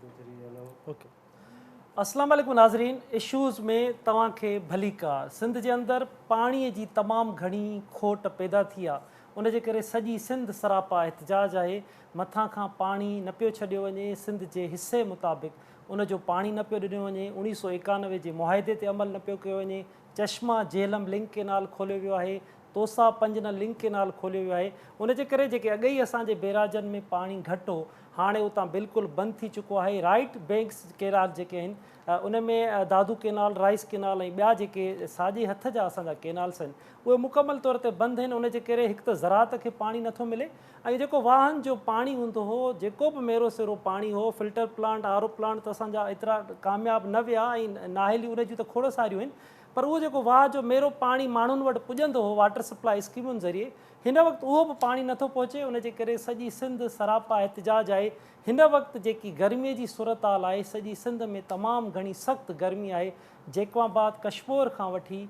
2 3 هلو. Okay اسلام عليڪم ناظرين اشوز ۾ توهان کي ڀليڪار سنڌ جي اندر پاڻي جي تمام گهڻي کوٽ پيدا ٿي آ ان جي ڪري سڄي سنڌ سراپا احتجاج آهي مٿان کان پاڻي نه پيو ڇڏيو وڃي سنڌ جي حصي مطابق ان جو پاڻي نه پيو ڏنو وڃي 1991 جي معاهدي تي عمل نه پيو ڪيو وڃي چشما جهلم لنڪ ڪينال کوليو ويو آهي توسا پنجنل لنڪ ڪينال کوليو ويو آهي ان جي ڪري جيڪي اڳ ئي اسان جي بيراجن ۾ پاڻي گهٽ هو هاڻي اتان بلڪل بند ٿي چڪو آهي رائيٽ بينڪس ڪينال جيڪي آهن ان ۾ دادو ڪينال رائيس ڪينال ۽ ٻيا جيڪي ساڄي هٿ جا اسان جا ڪينالس آهن اهي مڪمل طور تي بند آهن ان جي ڪري هڪ ته زراعت کي پاڻي نٿو ملي ۽ جيڪو واهن جو پاڻي هوندو هو جيڪو به ميرو سيرو پاڻي هو filter plant R O plant ته اسان جا ايترا ڪامياب نه ويا ۽ نااهلي ان جون ته کوڙ ساريون آهن پر اهو جيڪو واهه جو ميرو پاڻي ماڻهن وٽ پڄندو هو واٽر سپلاء اسڪيمن ذريعي هن وقت اهو به پاڻي نٿو پهچي ان جي ڪري سڄي سنڌ سراپا احتجاج آهي هن وقت جيڪي گرمي جي صورتحال آهي سڄي سنڌ ۾ تمام گهڻي سخت گرمي آهي جيڪب آباد ڪشمور کان وٺي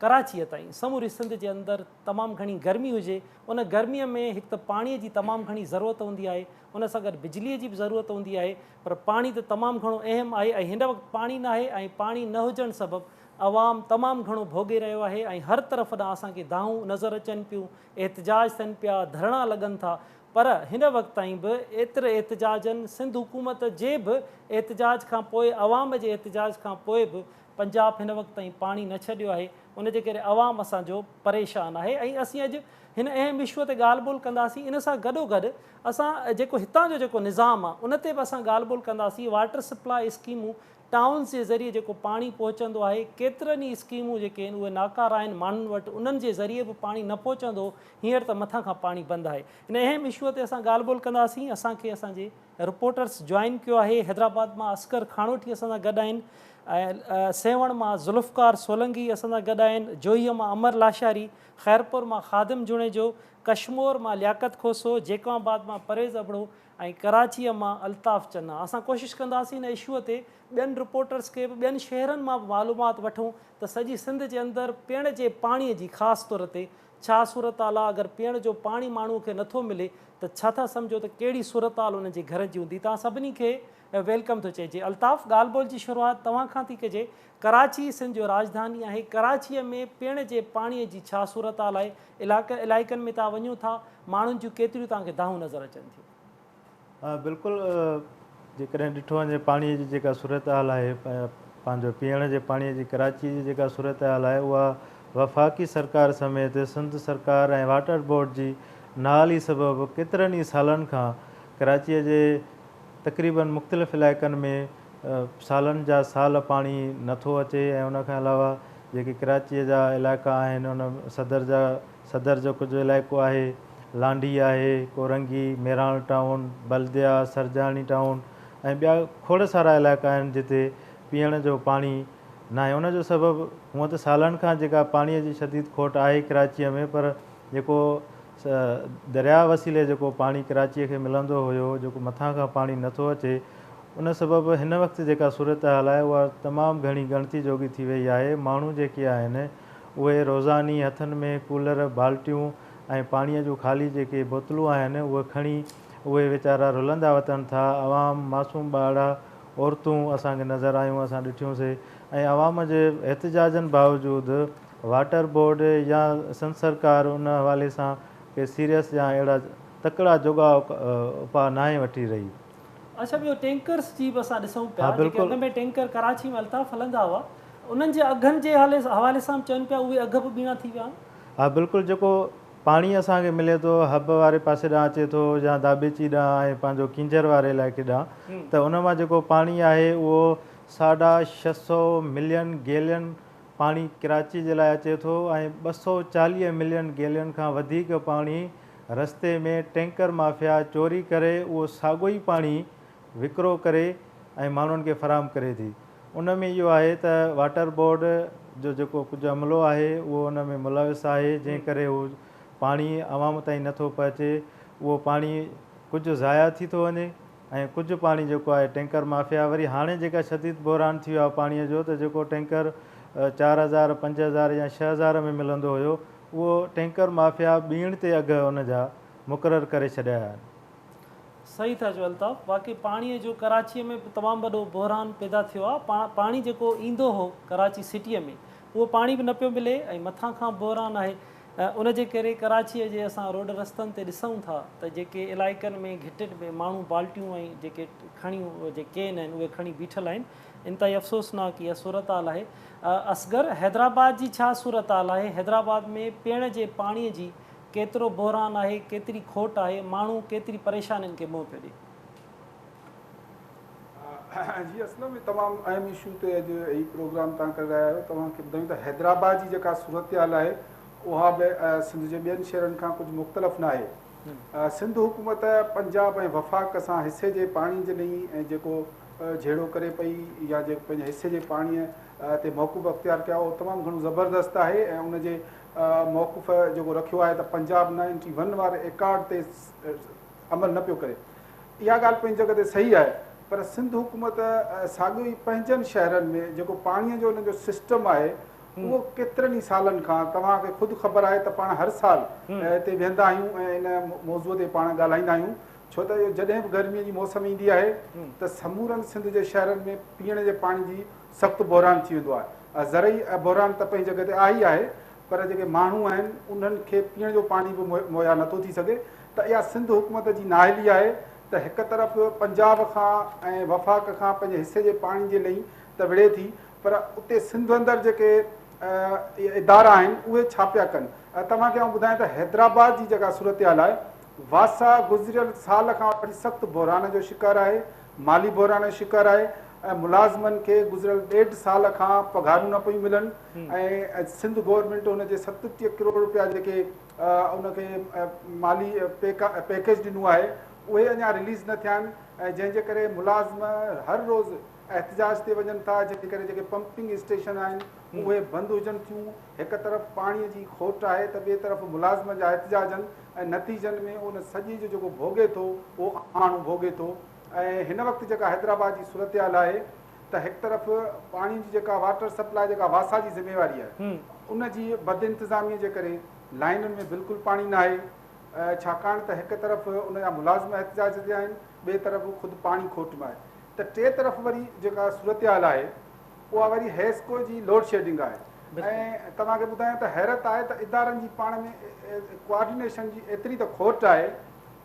ڪراچيء تائين سموري سنڌ جي اندر تمام گهڻي گرمي هجي ان گرمي ۾ هڪ ته پاڻي جي تمام گهڻي ضرورت هوندي آهي ان سان گڏ بجلي جي به ضرورت هوندي آهي پر پاڻي ته تمام گهڻو اهم آهي ۽ هن وقت پاڻي ناهي ۽ پاڻي نه هجڻ سبب عوام تمام گهڻو ڀوڳي رهيو آهي ۽ هر طرف ڏانهن اسان کي دانهون نظر اچن پيون، احتجاج ٿين پيا، ڌرڻا لڳن ٿا پر هن وقت تائين به ايتري احتجاجن سنڌ حڪومت جي به احتجاج کان پوء عوام جي احتجاج کان پوء به پنجاب هن وقت تائين پاڻي نه ڇڏيو آهي ان جي ڪري عوام اسان جو پريشان آهي ۽ اسين اڄ هن اهم اشو تي ڳالهه ٻولهه ڪنداسين ان سان گڏوگڏ اسان جيڪو هتان جو جيڪو نظام آ ان تي به اسان ڳالهه ٻولهه ڪنداسين واٽر سپلاء اسڪيمون ٽائونز جي ذريعي جيڪو پاڻي پهچندو آهي ڪيترن ئي اسڪيمون جيڪي آهن اهي ناڪاره آهن ماڻهن وٽ انهن جي ذريعي به پاڻي نه پهچندو هينئر ته مٿان کان پاڻي بند آهي ان اهم اشو تي اسان ڳالهه ٻولهه ڪنداسين اسان کي اسان جي رپورٽرس جوائن ڪيو آهي حيدرآباد مان اصغر کاڻوٺي اسان سان گڏ آهن ۽ سيوهڻ مان ذوالفقار سولنگي اسان سان گڏ آهن جوهي مان امر لاشاري خيرپور مان خادم جوڻيجو ڪشمور مان لياقت کوسو، جيڪب آباد مان پرويز ابڙو ۽ ڪراچيء مان الطاف چنا. اسان ڪوشش ڪنداسين ان اشوء تي ٻين رپورٽرز کي به ٻين شهرن مان به معلومات وٺون ته سڄي سنڌ جي اندر پيئڻ جي پاڻي جي خاص طور تي ڇا صورتحال آ، اگر پيئڻ جو پاڻي ماڻهو کي نٿو ملي ته ڇا ٿا سمجهو ته ڪهڙي صورتحال انهن جي گهرن جي هوندي. توهان سڀني کي welcome ٿو چئجي. الطاف ڳالهه ٻولهه جي شروعات توهان کان ٿي ڪجي. ڪراچي سنڌ جو راڄڌاني آهي. ڪراچيء ۾ پيئڻ جي پاڻي جي ڇا صورتحال آهي؟ علائقن ۾ توهان وڃو ٿا، ماڻهن جون ڪيتريون توهان کي دانهون نظر اچن ٿيون؟ ها بلڪل جيڪڏهن ڏٺو وڃي پاڻي جي جيڪا صورتحال آهي پنهنجو پيئڻ جي پاڻي جي ڪراچي جي جيڪا صورتحال آهي اها وفاقي سرڪار سميت سنڌ سرڪار ۽ واٽر بورڊ جي نااهلي سبب ڪيترن ئي سالن کان ڪراچي جي تقريبن مختلف علائقن ۾ سالن جا سال پاڻي نه ٿو اچي ۽ ان کان علاوه جيڪي ڪراچيء جا علائقا آهن ان صدر جا صدر جو ڪجهه علائقو آهي لانڍي آهي ڪورنگي ميراڻ ٽائون بلديا سرجاڻي ٽائون ۽ ٻيا کوڙ سارا علائقا آهن جتي پيئڻ جو پاڻي ناهي ان جو سبب هونء ته سالن کان جيڪا پاڻي جي شديد کوٽ آهي ڪراچيء ۾ پر جيڪو درياء وسيلي جيڪو پاڻي ڪراچيء کي ملندو هيو، جيڪو مٿان کان پاڻي نه ٿو اچي، ان سبب هن وقت جيڪا صورتحال آهي اها تمام گهڻي ڳڻتي جوڳي ٿي وئي آهي، ماڻهو جيڪي آهن اهي روزاني هٿن ۾ ڪولر، بالٽيون ۽ پاڻيء جون خالي جيڪي بوتلون آهن اهي کڻي اهي ويچارا رلندا وتن ٿا، عوام، معصوم ٻارڙا، عورتون اسان کي نظر آيون، اسان ڏٺيون سي ۽ عوام جي احتجاجن باوجود واٽر بورڊ يا سنڌ سرڪار ان حوالي سان ڪي سيريس يا اهڙا تڪڙا جوڳا اپاء ناهي وٺي رهي. اڇا ٻيو ٽينڪرس جي به اسان ڏسون پيا جيڪي اڳ ۾ ٽينڪر ڪراچي ۾ الطاف هلندا هئا انهن جي اگهن جي حوالي سان به چون پيا اهي اگهه به ٻيڻا ٿي ويا آهن. ها بلڪل جيڪو پاڻي اسان کي ملي ٿو حب واري پاسي ڏانهن اچي ٿو يا داٻيچي ڏانهن ۽ پنهنجو ڪينجهر واري علائقي ڏانهن ته ان مان جيڪو پاڻي آهي اهو ساڍا ڇهه سئو ملين گيلن پاڻي ڪراچي جي لاء اچي ٿو ۽ 240 ملين گيلن کان وڌيڪ پاڻي رستي ۾ ٽينڪر مافيا چوري ڪري اهو ساڳيو ئي پاڻي وڪرو ڪري ۽ ماڻهن کي فراهم ڪري ٿي ان ۾ اهو آهي ته واٽر بورڊ جو جيڪو ڪجهه عملو آهي اهو ان ۾ ملوث آهي جنهن ڪري هو پاڻي عوام تائين نٿو پهچي اهو پاڻي ڪجهه ضايع ٿي ٿو وڃي ۽ ڪجهه پاڻي جيڪو آهي ٽينڪر مافيا وري هاڻي جيڪا شديد بحران ٿي ويو آهي پاڻي جو ته جيڪو ٽينڪر 4000، 5000 يا 6000 ۾ ملندو هيو اهو ٽينڪر مافيا ٻيڻ تي اگهه ان جا مقرر ڪري ڇڏيا آهن. صحيح ٿا چئو الطاف، واقعي پاڻي جو ڪراچيء ۾ به تمام وڏو بحران پيدا ٿيو آهي، پاڻي جيڪو ايندو هو ڪراچي سٽيء ۾ اهو پاڻي به نه پيو ملي ۽ مٿان کان بحران آهي ان جي ڪري ڪراچيء جي اسان روڊ رستن تي ڏسون ٿا ته جيڪي علائقن ۾ گهٽين ۾ ماڻهو بالٽيون ۽ جيڪي کڻي جي ڪين آهن اهي کڻي بيٺل آهن انتهائي افسوسناڪ اها صورتحال آهي. اصغر حيدرآباد جي ڇا صورتحال آهي حيدرآباد ۾ پيئڻ جي پاڻي جي ڪيترو بحران آهي ڪيتري کوٽ آهي ماڻهو ڪيتري پريشانين کي منهن پيو ڏي. جي اسلم هي تمام اهم اشو تي اڄ هي پروگرام توهان ڪري رهيا آهيو توهان کي ٻڌايون ته حيدرآباد جي جيڪا صورتحال آهي اها به سنڌ جي ٻين شهرن کان ڪجهه مختلف ناهي سنڌ حڪومت پنجاب ۽ وفاق سان حصي جي پاڻي جي لئي جيڪو جهيڙو ڪري پئي يا جيڪو پنهنجي حصي جي پاڻي تي موقف اختيار ڪيو اهو تمام گهڻو زبردست آهي ۽ ان جي موقف جيڪو رکيو آهي ته پنجاب نائنٽي ون واري ايڪارڊ تي عمل نه پيو ڪري اها ڳالهه پنهنجي جڳهه تي صحيح آهي پر سنڌ حڪومت ساڳيو ئي پنهنجن شهرن ۾ جيڪو پاڻي جو انهن جو سسٽم آهي اهو ڪيترن ئي سالن کان توهان کي خود خبر آهي ته پاڻ هر سال هتي ويهندا آهيون ۽ ان موضوع تي پاڻ ڳالهائيندا آهيون ڇو ته اهو جڏهن به گرمي جي موسم ايندي آهي ته سمورن سنڌ جي شهرن ۾ پيئڻ جي پاڻي جي سخت بحران ٿي ويندو آهي. زرعي بحران ته پنهنجي جڳهه تي آهي ئي آهي پر جيڪي ماڻهو آهن انهن کي پيئڻ جو پاڻي به مهيا نٿو ٿي سگهي ته اها سنڌ حڪومت جي نااهلي آهي ته هڪ طرف پنجاب کان ۽ وفاق کان پنهنجي حصي جي پاڻي جي لئي ته وڙهي ٿي پر اتي سنڌ اندر جيڪي ادارا آهن اهي ڇا پيا ڪن توهان کي آئون ٻڌايان ته حيدرآباد جي جيڪا صورتحال آهي واسا گذريل سال کان وٺي سخت بحران جو شڪار آهي، مالي بحران جو شڪار آهي ۽ ملازمن کي گذريل ڏيڍ سال کان پگهارون نه پيون ملن ۽ سنڌ گورنمينٽ ان جي 37 ڪروڙ روپيا جيڪي ان کي مالي پيڪيج ڏنو آهي اهي اڃا رليز نه ٿيا آهن ۽ جنهن جي ڪري ملازم هر روز احتجاج تي وڃن ٿا جنهن جي ڪري جيڪي پمپنگ اسٽيشن آهن اهي بند هجن ٿيون هڪ طرف پاڻي جي کوٽ آهي ته ٻئي طرف ملازمن جا احتجاج آهن ۽ نتيجن ۾ ان سڄي جو جيڪو ڀوڳي ٿو اهو عام ماڻهو ڀوڳي ٿو ۽ هن وقت جيڪا حيدرآباد جي صورتحال آهي ته هڪ طرف پاڻي جي جيڪا واٽر سپلاء جيڪا واسا جي ذميواري آهي ان جي بدانتظامي جي ڪري لائنن ۾ بلڪل پاڻي ناهي ڇاڪاڻ ته هڪ طرف ان جا ملازم احتجاج تي آهن ٻئي طرف خود پاڻي کوٽ ۾ آهي ته ٽئين طرف وري جيڪا صورتحال آهي اها وري حيسڪو جي لوڊشيڊنگ آهي ۽ توهان کي ٻڌايان ته حيرت آهي ته ادارن جي پاڻ ۾ ڪوآرڊينيشن جي ايتري ته کوٽ آهي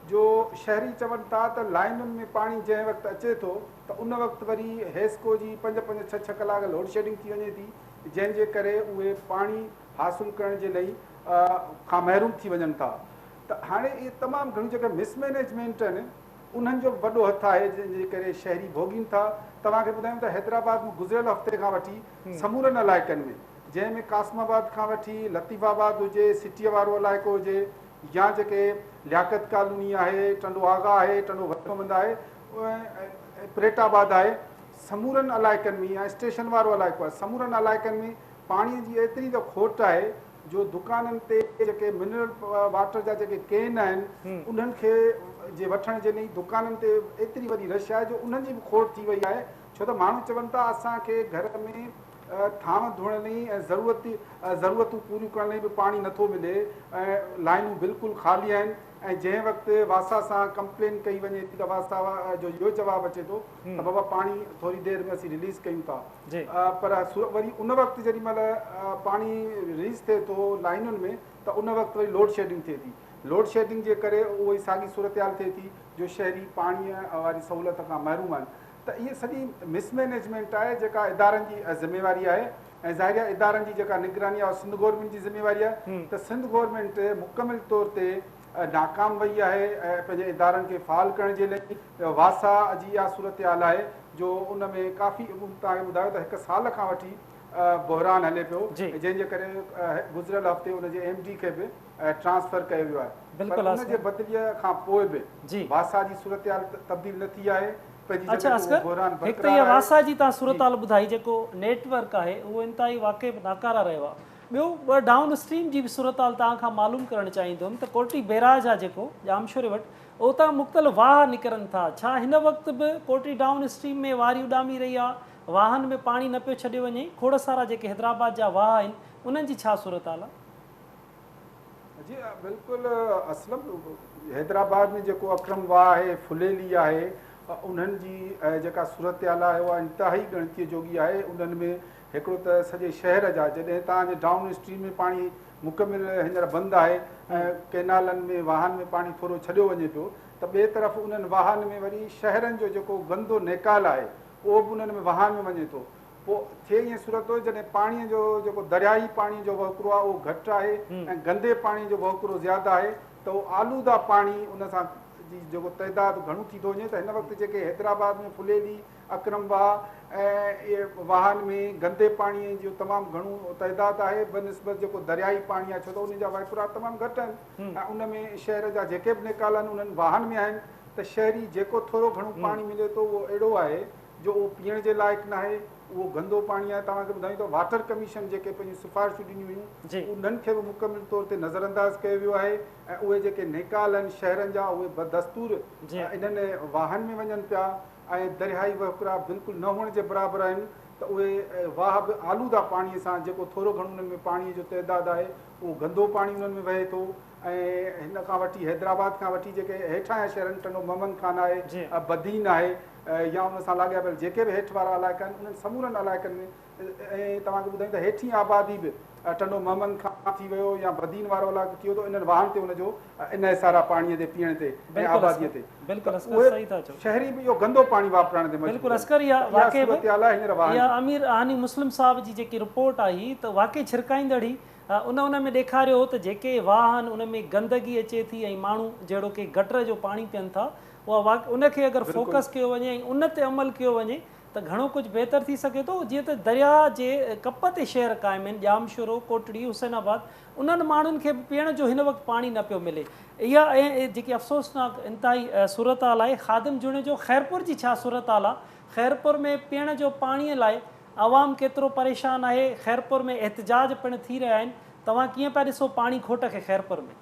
جو شهري چون ٿا ته لائنن ۾ پاڻي جنهن وقت اچي ٿو ته ان وقت وري حيسڪو جي پنج پنج ڇهه ڇهه ڪلاڪ لوڊشيڊنگ ٿي وڃي ٿي جنهن جي ڪري اهي پاڻي حاصل ڪرڻ جي لئي کان محروم ٿي وڃن ٿا ته هاڻي اهي تمام گهڻيون جيڪي مس مينيجمينٽ آهن انهن جو به وڏو هٿ آهي جنهن جي ڪري شهري ڀوڳين ٿا. توهان کي ٻڌايون ته حيدرآباد ۾ گذريل هفتي کان وٺي سمورن علائقن ۾ جنهن ۾ قاسم آباد کان وٺي لطيف آباد هجي، سٽيء وارو علائقو هجي يا جيڪي لياقت ڪالوني آهي، ٽنڊو آغا آهي، ٽنڊو ولي محمد آهي ۽ پريٽ آباد آهي سمورن علائقن ۾ يا اسٽيشن وارو علائقو آهي سمورن علائقن ۾ پاڻي جي ايتري ته کوٽ آهي جو دڪانن تي جيڪي منرل واٽر جا جيڪي ڪين آهن انهن کي جي وٺڻ جي لئي دڪانن تي ايتري وڏي رش آهي جو انهن جي به کوٽ ٿي وئي آهي ڇو ته ماڻهو چون ٿا اسان کي گهر ۾ ٿانو ڌوئڻ لئي ۽ ضرورتي ضرورتون پوريون ڪرڻ لئي به پاڻي نٿو ملي ۽ لائنون بلڪل خالي آهن ۽ جنهن وقت واسا سان ڪمپلين ڪئي وڃي ٿي ته واسا جو اهو جواب اچي ٿو ته بابا پاڻي ٿوري دير ۾ اسين رليز ڪيون ٿا پر وري ان وقت جيڏي مهل پاڻي رليز ٿئي ٿو لائنن ۾ ته ان وقت وري لوڊ شيڊنگ ٿئي ٿي لوڊ شيڊنگ جي ڪري اهو ئي ساڳي صورتحال ٿئي ٿي جو شهري پاڻي واري سهولت کان محروم آهن ته اهي سڄي مس مينيجمينٽ آهي جيڪا ادارن جي ذميواري آهي ۽ ظاهري آهي ادارن جي جيڪا نگراني آهي اها سنڌ گورنمينٽ جي ذميواري آهي ته سنڌ گورنمينٽ مڪمل طور تي ناڪام وئي آهي ۽ پنهنجي ادارن کي فعال ڪرڻ جي لئي واسا جي اها صورتحال آهي جو ان ۾ ڪافي توهان کي ٻڌايو ته هڪ سال کان وٺي بحران هلي پيو جنهن جي ڪري گذريل هفتي ان جي ايم ڊي کي به ٽرانسفر ڪيو ويو آهي پر ان جي بدليء کان پوء به واسا جي صورتحال تبديل نه ٿي آهي پنهنجي اڇا جڳهه تي اهو اصغر بحران هڪ ته برقرار اها آهي واسا جي توهان جي. صورتحال ٻڌائي جيڪو نيٽ ورڪ آهي اهو انتهائي واقعي به ناڪاره رهيو آهي ٻيو ٻه ڊائون اسٽريم جي به صورتحال توهان کان معلوم ڪرڻ چاهيندم ته ڪوٽڙي بيراج آهي جيڪو ڄامشوري وٽ اتان مختلف واهه نڪرن ٿا ڇا هن وقت به ڪوٽڙي ڊائون اسٽريم ۾ واري اڏامي رهي آهي واهن ۾ پاڻي نه پيو ڇڏيو وڃي کوڙ سارا جيڪي حيدرآباد جا واهه آهن انهن جي ڇا صورتحال آهي. جي بلڪل اسلم، حيدرآباد ۾ جيڪو اڪرم واهه آهي، ڦليلي آهي، انهن جي جيڪا صورتحال آهي اها انتهائي ڳڻتيء جوڳي آهي. انهن ۾ هڪڙو ته سڄي شهر جا جڏهن توهان جي ڊائون اسٽريم ۾ پاڻي مڪمل هينئر بند آهي ۽ ڪئنالن ۾ واهن ۾ پاڻي ٿورو ڇڏيو وڃي پيو ته ٻئي طرف انهن واهن ۾ وري شهرن جو جيڪو گندو نيڪال آهي اهو به انهن ۾ واهن ۾ وڃي ٿو. پوء ٿئي ائين صورت جڏهن پاڻيء جو جيڪو درياهي پاڻيء جو وهڪرو آهي اهو گهٽ آهي ۽ گندي پاڻيء جو وهڪرو زياده آهي ته اهو آلوده پاڻي ان سان جي جيڪو تعداد گهڻو ٿي ٿو وڃي ته هن وقت جيڪي حيدرآباد ۾ ڦليلي، اڪرم واهه ۽ اهي واهن ۾ گندي پاڻيء جو تمام گهڻو تعداد آهي بنسبت جيڪو درياهي پاڻي آهي ڇو ته ان جا وهڪرا تمام گهٽ آهن ۽ ان ۾ شهر جا جيڪي به نيڪال آهن انهن واهن ۾ آهن ته شهري جيڪو ٿورو گهڻو پاڻي ملي ٿو اهو اهڙو آهي جو اهو پيئڻ جي لائق ناهي، اهو گندو پاڻي آهي، توهان کي ٻڌايون ته واٽر ڪميشن جيڪي پنهنجون سفارشون ڏنيون هيون انهن کي به مڪمل طور تي نظرانداز ڪيو ويو آهي ۽ اهي جيڪي نيڪال آهن شهرن جا اهي بدستور انهن واهن ۾ وڃن پيا ۽ درياهي وهڪرا بلڪل نه هئڻ جي برابر آهن ته اهي واهه به آلوده پاڻي سان جيڪو ٿورو گهڻو انهن ۾ پاڻي جو تعداد آهي اهو گندو پاڻي انهن ۾ وهي ٿو ۽ هن کان وٺي حيدرآباد کان وٺي جيڪي هيٺان جا شهر آهن ٽنڊو محمد خان آهي بدين آهي يا ان سان لاڳاپيل جيڪي به هيٺ وارا علائقا آهن انهن سمورن علائقن ۾ ۽ توهان کي ٻڌايون ته هيٺين آبادي به ٽنڊو محمد خان ٿي ويو يا بدين وارو علائقو ٿي ويو ته انهن واهن تي ان جو انحصار آهي پاڻي تي پيئڻ تي ۽ آبادي تي بلڪل اصغر صحيح ٿا چئو شهري به اهو گندو پاڻي واپرائڻ تي مجبور بلڪل اصغر اها واقعي به اها امير هاني مسلم صاحب جي جيڪي رپورٽ آئي ته واقعي ڇرڪائيندڙ هئي ان ان ۾ ڏيکاريو هو ته جيڪي واهه آهن ان ۾ گندگي اچي ٿي ۽ ماڻهو جهڙو ڪي گٽر جو پاڻي پين ٿا اها ان کي اگر فوڪس ڪيو وڃي ۽ ان تي عمل ڪيو وڃي ته گهڻو ڪجهه بهتر ٿي سگهي ٿو جيئن ته درياء جي ڪپ تي شهر قائم آهن ڄامشورو، ڪوٽڙي، حسين آباد انهن ماڻهن کي به پيئڻ جو هن وقت پاڻي نه پيو ملي اها جيڪي افسوسناڪ انتهائي صورتحال آهي خادم جوڻيجو خيرپور جي ڇا صورتحال آهي خيرپور ۾ پيئڻ جو پاڻي لاء عوام ڪيترو پريشان آهي خيرپور ۾ احتجاج پڻ ٿي رهيا آهن توهان ڪيئن پيا ڏسو پاڻي کوٽ کي خيرپور ۾.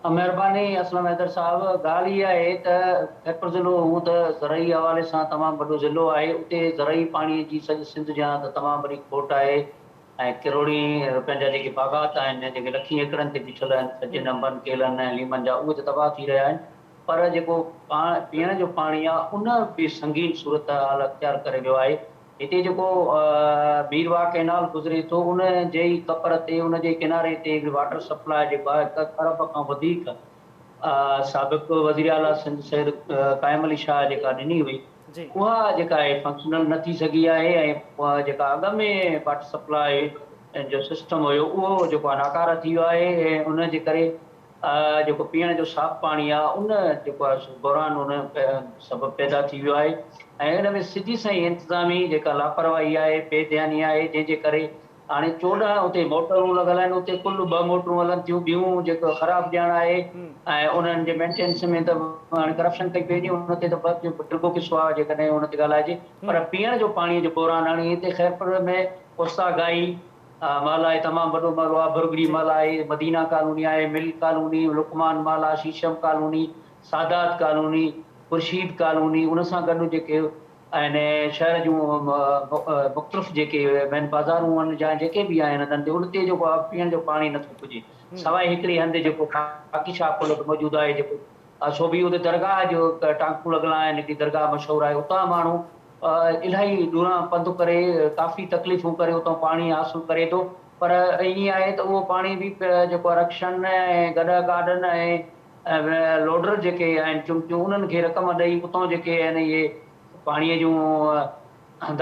مهرباني اسلم حيدر صاحب ڳالهه اها آهي ته خيرپور ضلعو هونء ته زرعي حوالي سان تمام وڏو ضلعو آهي اتي زرعي پاڻي جي سڄي سنڌ جيان ته تمام وڏي کوٽ آهي ۽ ڪروڙين روپين جا جيڪي باغات آهن جيڪي لکين ايڪڙن تي بيٺل آهن سڄن انبن ڪيلن ۽ ليمن جا اهي ته تباهه ٿي رهيا آهن پر جيڪو پيئڻ جو پاڻي آهي ان به سنگين صورتحال اختيار ڪري ويو آهي هتي جيڪو ميرواهه ڪئنال گذري ٿو ان جي ئي ڪپر تي ان جي ڪناري تي هڪڙي واٽر سپلاء جيڪو آهي هڪ ارب کان وڌيڪ سابق وزير اعليٰ سنڌ سيد قائم علي شاهه جيڪا ڏني هئي اها جيڪا آهي فنڪشنل نه ٿي سگهي آهي ۽ جيڪا اڳ ۾ واٽر سپلاء جو سسٽم هيو اهو جيڪو آهي ناڪاره ٿي ويو آهي ۽ ان جي ڪري جيڪو پيئڻ جو صاف پاڻي آهي ان جيڪو آهي سو بحران ان سبب پيدا ٿي ويو آهي ۽ ان ۾ سڌي سنئين انتظامي جيڪا لاپرواهي آهي بي ڌياني آهي جنهن جي ڪري هاڻي 14 اتي موٽرون لڳل آهن اتي ڪل 2 موٽرون هلن ٿيون ٻيون جيڪو خراب ڄاڻ آهي ۽ انهن جي مينٽينس ۾ ته هاڻي ڪرپشن ڪئي پئي وڃي ان تي ته ڊگهو قصو آهي جيڪڏهن ان تي ڳالهائجي پر پيئڻ جو پاڻي جو بحران هاڻي هتي خيرپور ۾ اوستا گاهي محل آهي تمام وڏو محلو آهي ڀرڳڙي محل آهي مدينه ڪالوني آهي مل ڪالوني لقمان محل آهي شيشم ڪالوني سادات ڪالوني خورشيد ڪالوني ان سان گڏ جيڪي آهن شهر جون مختلف جيڪي مين بازارون آهن يا جيڪي به آهن هنڌن تي ان تي جيڪو آهي پيئڻ جو پاڻي نٿو پڄي سواء هڪڙي هنڌ جيڪو خاڪي شاهه پل وٽ موجود آهي جيڪو سو به اتي درگاهه جو ٽانڪون لڳل آهن هڪڙي درگاهه مشهور آهي اتان ماڻهو الاهي ڏورانهن پنڌ ڪري ڪافي تڪليفون ڪري اتان پاڻي حاصل ڪري ٿو پر ائين آهي ته اهو پاڻي به جيڪو آهي رڪشن ۽ گڏهه گاڏن ۽ لوڊر جيڪي آهن چمچيون انهن کي رقم ڏئي اتان جيڪي آهن اهي پاڻي جون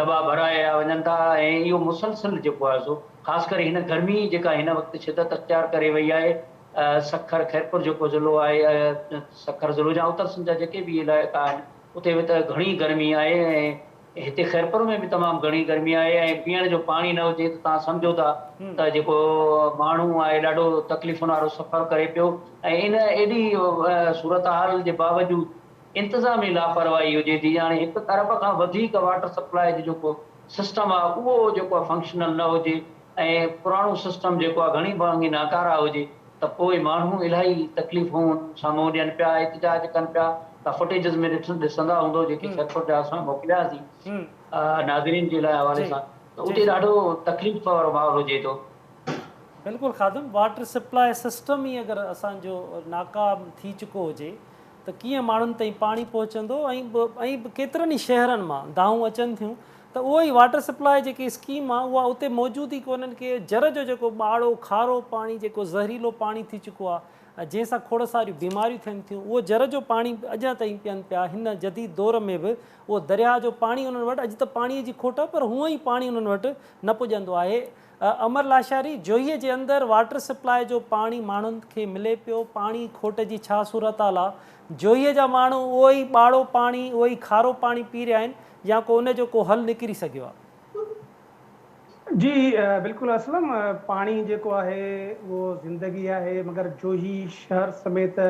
دٻا ڀرايا وڃن ٿا ۽ اهو مسلسل جيڪو آهي سو خاص ڪري هن گرمي جيڪا هن وقت شدت اختيار ڪري وئي آهي سکر خيرپور جيڪو ضلعو آهي سکر ضلعو يا اتر سنڌ جا جيڪي به علائقا آهن اتي به ته گهڻي گرمي آهي ۽ هتي خيرپور ۾ به تمام گهڻي گرمي آهي ۽ پيئڻ جو پاڻي نه هجي ته توهان سمجهو ٿا ته جيڪو ماڻهو آهي ڏاڍو تڪليفن وارو سفر ڪري پيو ۽ ان ايڏي صورتحال جي باوجود انتظامي لاپرواهي هجي ٿي هاڻي هڪ ارب کان وڌيڪ واٽر سپلاء جو جيڪو سسٽم آهي اهو جيڪو آهي فنڪشنل نه هجي ۽ پراڻو سسٽم جيڪو آهي گهڻي ڀاڱي ناڪاره هجي ته پوء ماڻهو الاهي تڪليفون سان منهن ڏين پيا، احتجاج ڪن پيا، توهان فوٽيجز ۾ ڏسندا هوندو جيڪي خيرپور جا اسان موڪلياسين ناظرين جي لاء حوالي سان ته اتي ڏاڍو تڪليف وارو ماحول هجي ٿو. بلڪل خادم، واٽر سپلاء سسٽم ئي اگر اسان جو ناڪام ٿي چڪو هجي ته ڪيئن ماڻهن تائين پاڻي پهچندو ۽ ۽ ڪيترن ئي شهرن مان دانهون اچن ٿيون ته اهو ئي واٽر سپلاء جيڪي اسڪيم آ اها اتي موجود ئي ڪونهن ڪي جر جو جيڪو ٻاڙو کارو پاڻي جيڪو زهريلو پاڻي ٿي چڪو آ جنهن سان کوڙ ساريون بيماريون ٿين ٿيون اهو جر جو پاڻي اڄان تائين پين پيا هن جديد دور ۾ به اهو درياهه جو پاڻي انهن وٽ اڄ ته پاڻي جي کوٽ آ پر هونئن ئي پاڻي انهن وٽ نه پڄندو آهي. امر لاشاري، جوهيء جي اندر واٽر سپلاء جو پاڻي ماڻهن کي ملي پيو، پاڻي کوٽ جي ڇا صورتحال آ؟ جوهيء جا ماڻهو اهو ئي ٻاڙو پاڻي، اهو ئي کارو پاڻي پي رهيا آهن يا ڪو ان جو ڪو حل نڪري سگهيو آ؟ جي بلڪل اسلم، پاڻي جيڪو آهي اهو زندگي آهي مگر جوهي شهر سميت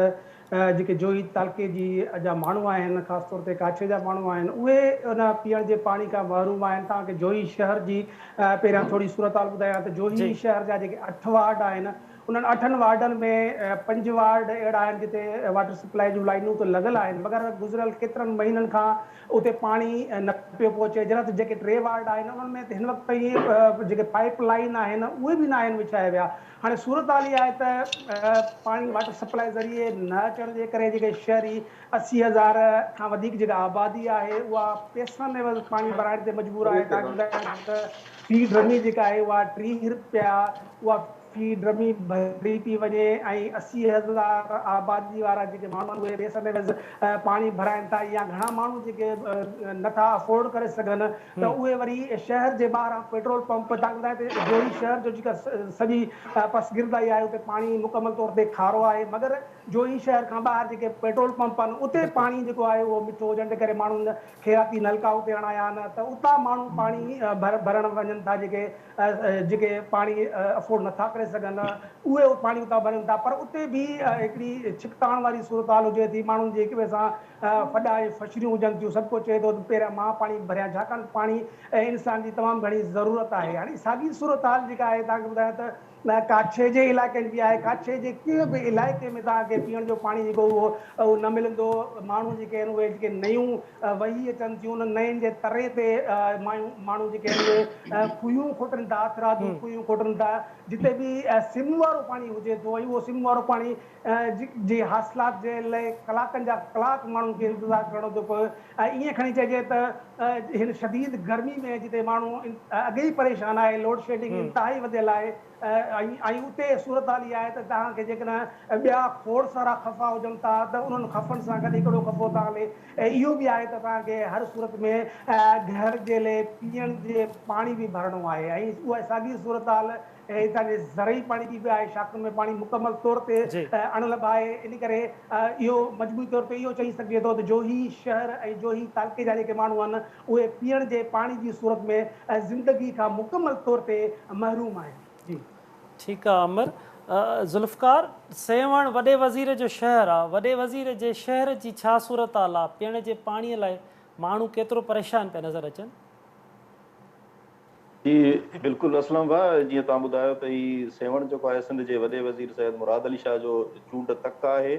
جيڪي جوهي تعلقي جي جا ماڻهو آهن خاص طور تي ڪاڇي جا ماڻهو آهن اهي ان پيئڻ جي پاڻي کان محروم آهن توهان کي جوهي شهر جي پهريان ٿوري صورتحال ٻڌايان ته جوهي شهر جا جيڪي اٺ وارڊ آهن انهن اٺن وارڊن ۾ پنج وارڊ اهڙا آهن جتي واٽر سپلائي جون لائينون ته لڳل آهن مگر گذريل ڪيترن مهينن کان اتي پاڻي نه پيو پهچي جڏهن ته جيڪي ٽي وارڊ آهن انهن ۾ ته هن وقت تائين جيڪي پائيپ لائين آهن اهي به نه آهن وڇايا ويا هاڻي صورتحال اها آهي ته پاڻي واٽر سپلائي ذريعي نه اچڻ جي ڪري جيڪي شهري 80 هزار کان وڌيڪ جيڪا آبادي آهي اها پئسن عيوض پاڻي ڀرائڻ تي مجبور آهي تاڪه ٻڌايان ته في ڊرمي جيڪا آهي اها 30 رپيا اها في ڊرمي ڀري پئي وڃي ۽ 80 هزار آبادي وارا جيڪي ماڻهو آهن اهي پئسن عيوض پاڻي ڀرائن ٿا يا گهڻا ماڻهو جيڪي نٿا افورڊ ڪري سگهن ته اهي وري شهر جي ٻاهران پيٽرول پمپ تان ٻڌايو ته جوهي شهر جو جيڪا سڄي پسگردائي آهي اتي پاڻي مڪمل طور تي کارو آهي مگر جوهي شهر کان ٻاهر جيڪي پيٽرول پمپ آهن اتي پاڻي جيڪو آهي اهو مٺو هجڻ جي ڪري ماڻهن خيراتي نلڪا اتي هڻايا آهن ته اتان ماڻهو پاڻي ڀرڻ وڃن ٿا جيڪي جيڪي پاڻي افورڊ نٿا ڪري سگهن اهي پاڻي اتان ڀرين ٿا پر اتي به هڪڙي ڇڪتاڻ واري صورتحال هجي ٿي ماڻهن جي هڪ ٻئي سان ڦڏا ۽ ڦشريون هجن ٿيون، سڀ ڪو چئي ٿو ته پهريان مان پاڻي ڀريان ڇاڪاڻ ته پاڻي انسان جي تمام گهڻي ضرورت آهي. هاڻي ساڳي صورتحال جيڪا آهي توهان کي ٻڌايان ته ڪاڇي جي علائقن جي آهي، ڪاڇي جي ڪنهن به علائقي ۾ توهان کي پيئڻ جو پاڻي جيڪو اهو نه ملندو، ماڻهو جيڪي آهن اهي جيڪي نيون وهي اچن ٿيون انهن نين جي تري تي مايون ماڻهو جيڪي آهن اهي کوهيون کوٽن ٿا، هٿرادو کوهيون کوٽن ٿا، جتي به سم وارو پاڻي هجي ٿو ۽ اهو سم وارو پاڻي جي حاصلات جي لئه ڪلاڪن جا ڪلاڪ ماڻهن کي انتظار ڪرڻو ٿو پوي ۽ ائين کڻي چئجي ته هن شديد گرمي ۾ جتي ماڻهو اڳي ئي پريشان آهي لوڊ شيڊنگ انتهائي وڌيل آهي ۽ اتي صورتحال اها آهي ته توهان کي جيڪڏهن ٻيا کوڙ سارا خفا هجن ٿا ته انهن خفن سان گڏ هڪڙو خفو توهان لئي اهو به آهي ته توهان کي هر صورت ۾ گهر جي لئي پيئڻ جي پاڻي به ڀرڻو آهي ۽ اها ساڳي صورتحال ۽ هتان جي زرعي پاڻي جي به آهي شاخن ۾ پاڻي مڪمل طور تي اڻلڀ آهي ان ڪري اهو مجموعي طور تي اهو چئي سگهجي ٿو ته جوهي شهر ۽ جوهي تعلقي جا جيڪي ماڻهو آهن اهي پيئڻ جي پاڻي جي صورت ۾ زندگي کان مڪمل طور تي محروم آهن جي. ٺيڪ آ امر. ذوالفقار، سيوهڻ وڏي وزير جو شهر آ، وڏي وزير جي شهر جي ڇا صورتحال آ، پيئڻ جي پاڻي لاء ماڻهو ڪيترو پريشان پيا نظر اچن؟ جي بلڪل اسلم ڀاء جيئن توهان ٻڌايو ته هي سيوهڻ جيڪو آهي سنڌ جي وڏي وزير سيد مراد علي شاهه جو چونڊ تڪ آهي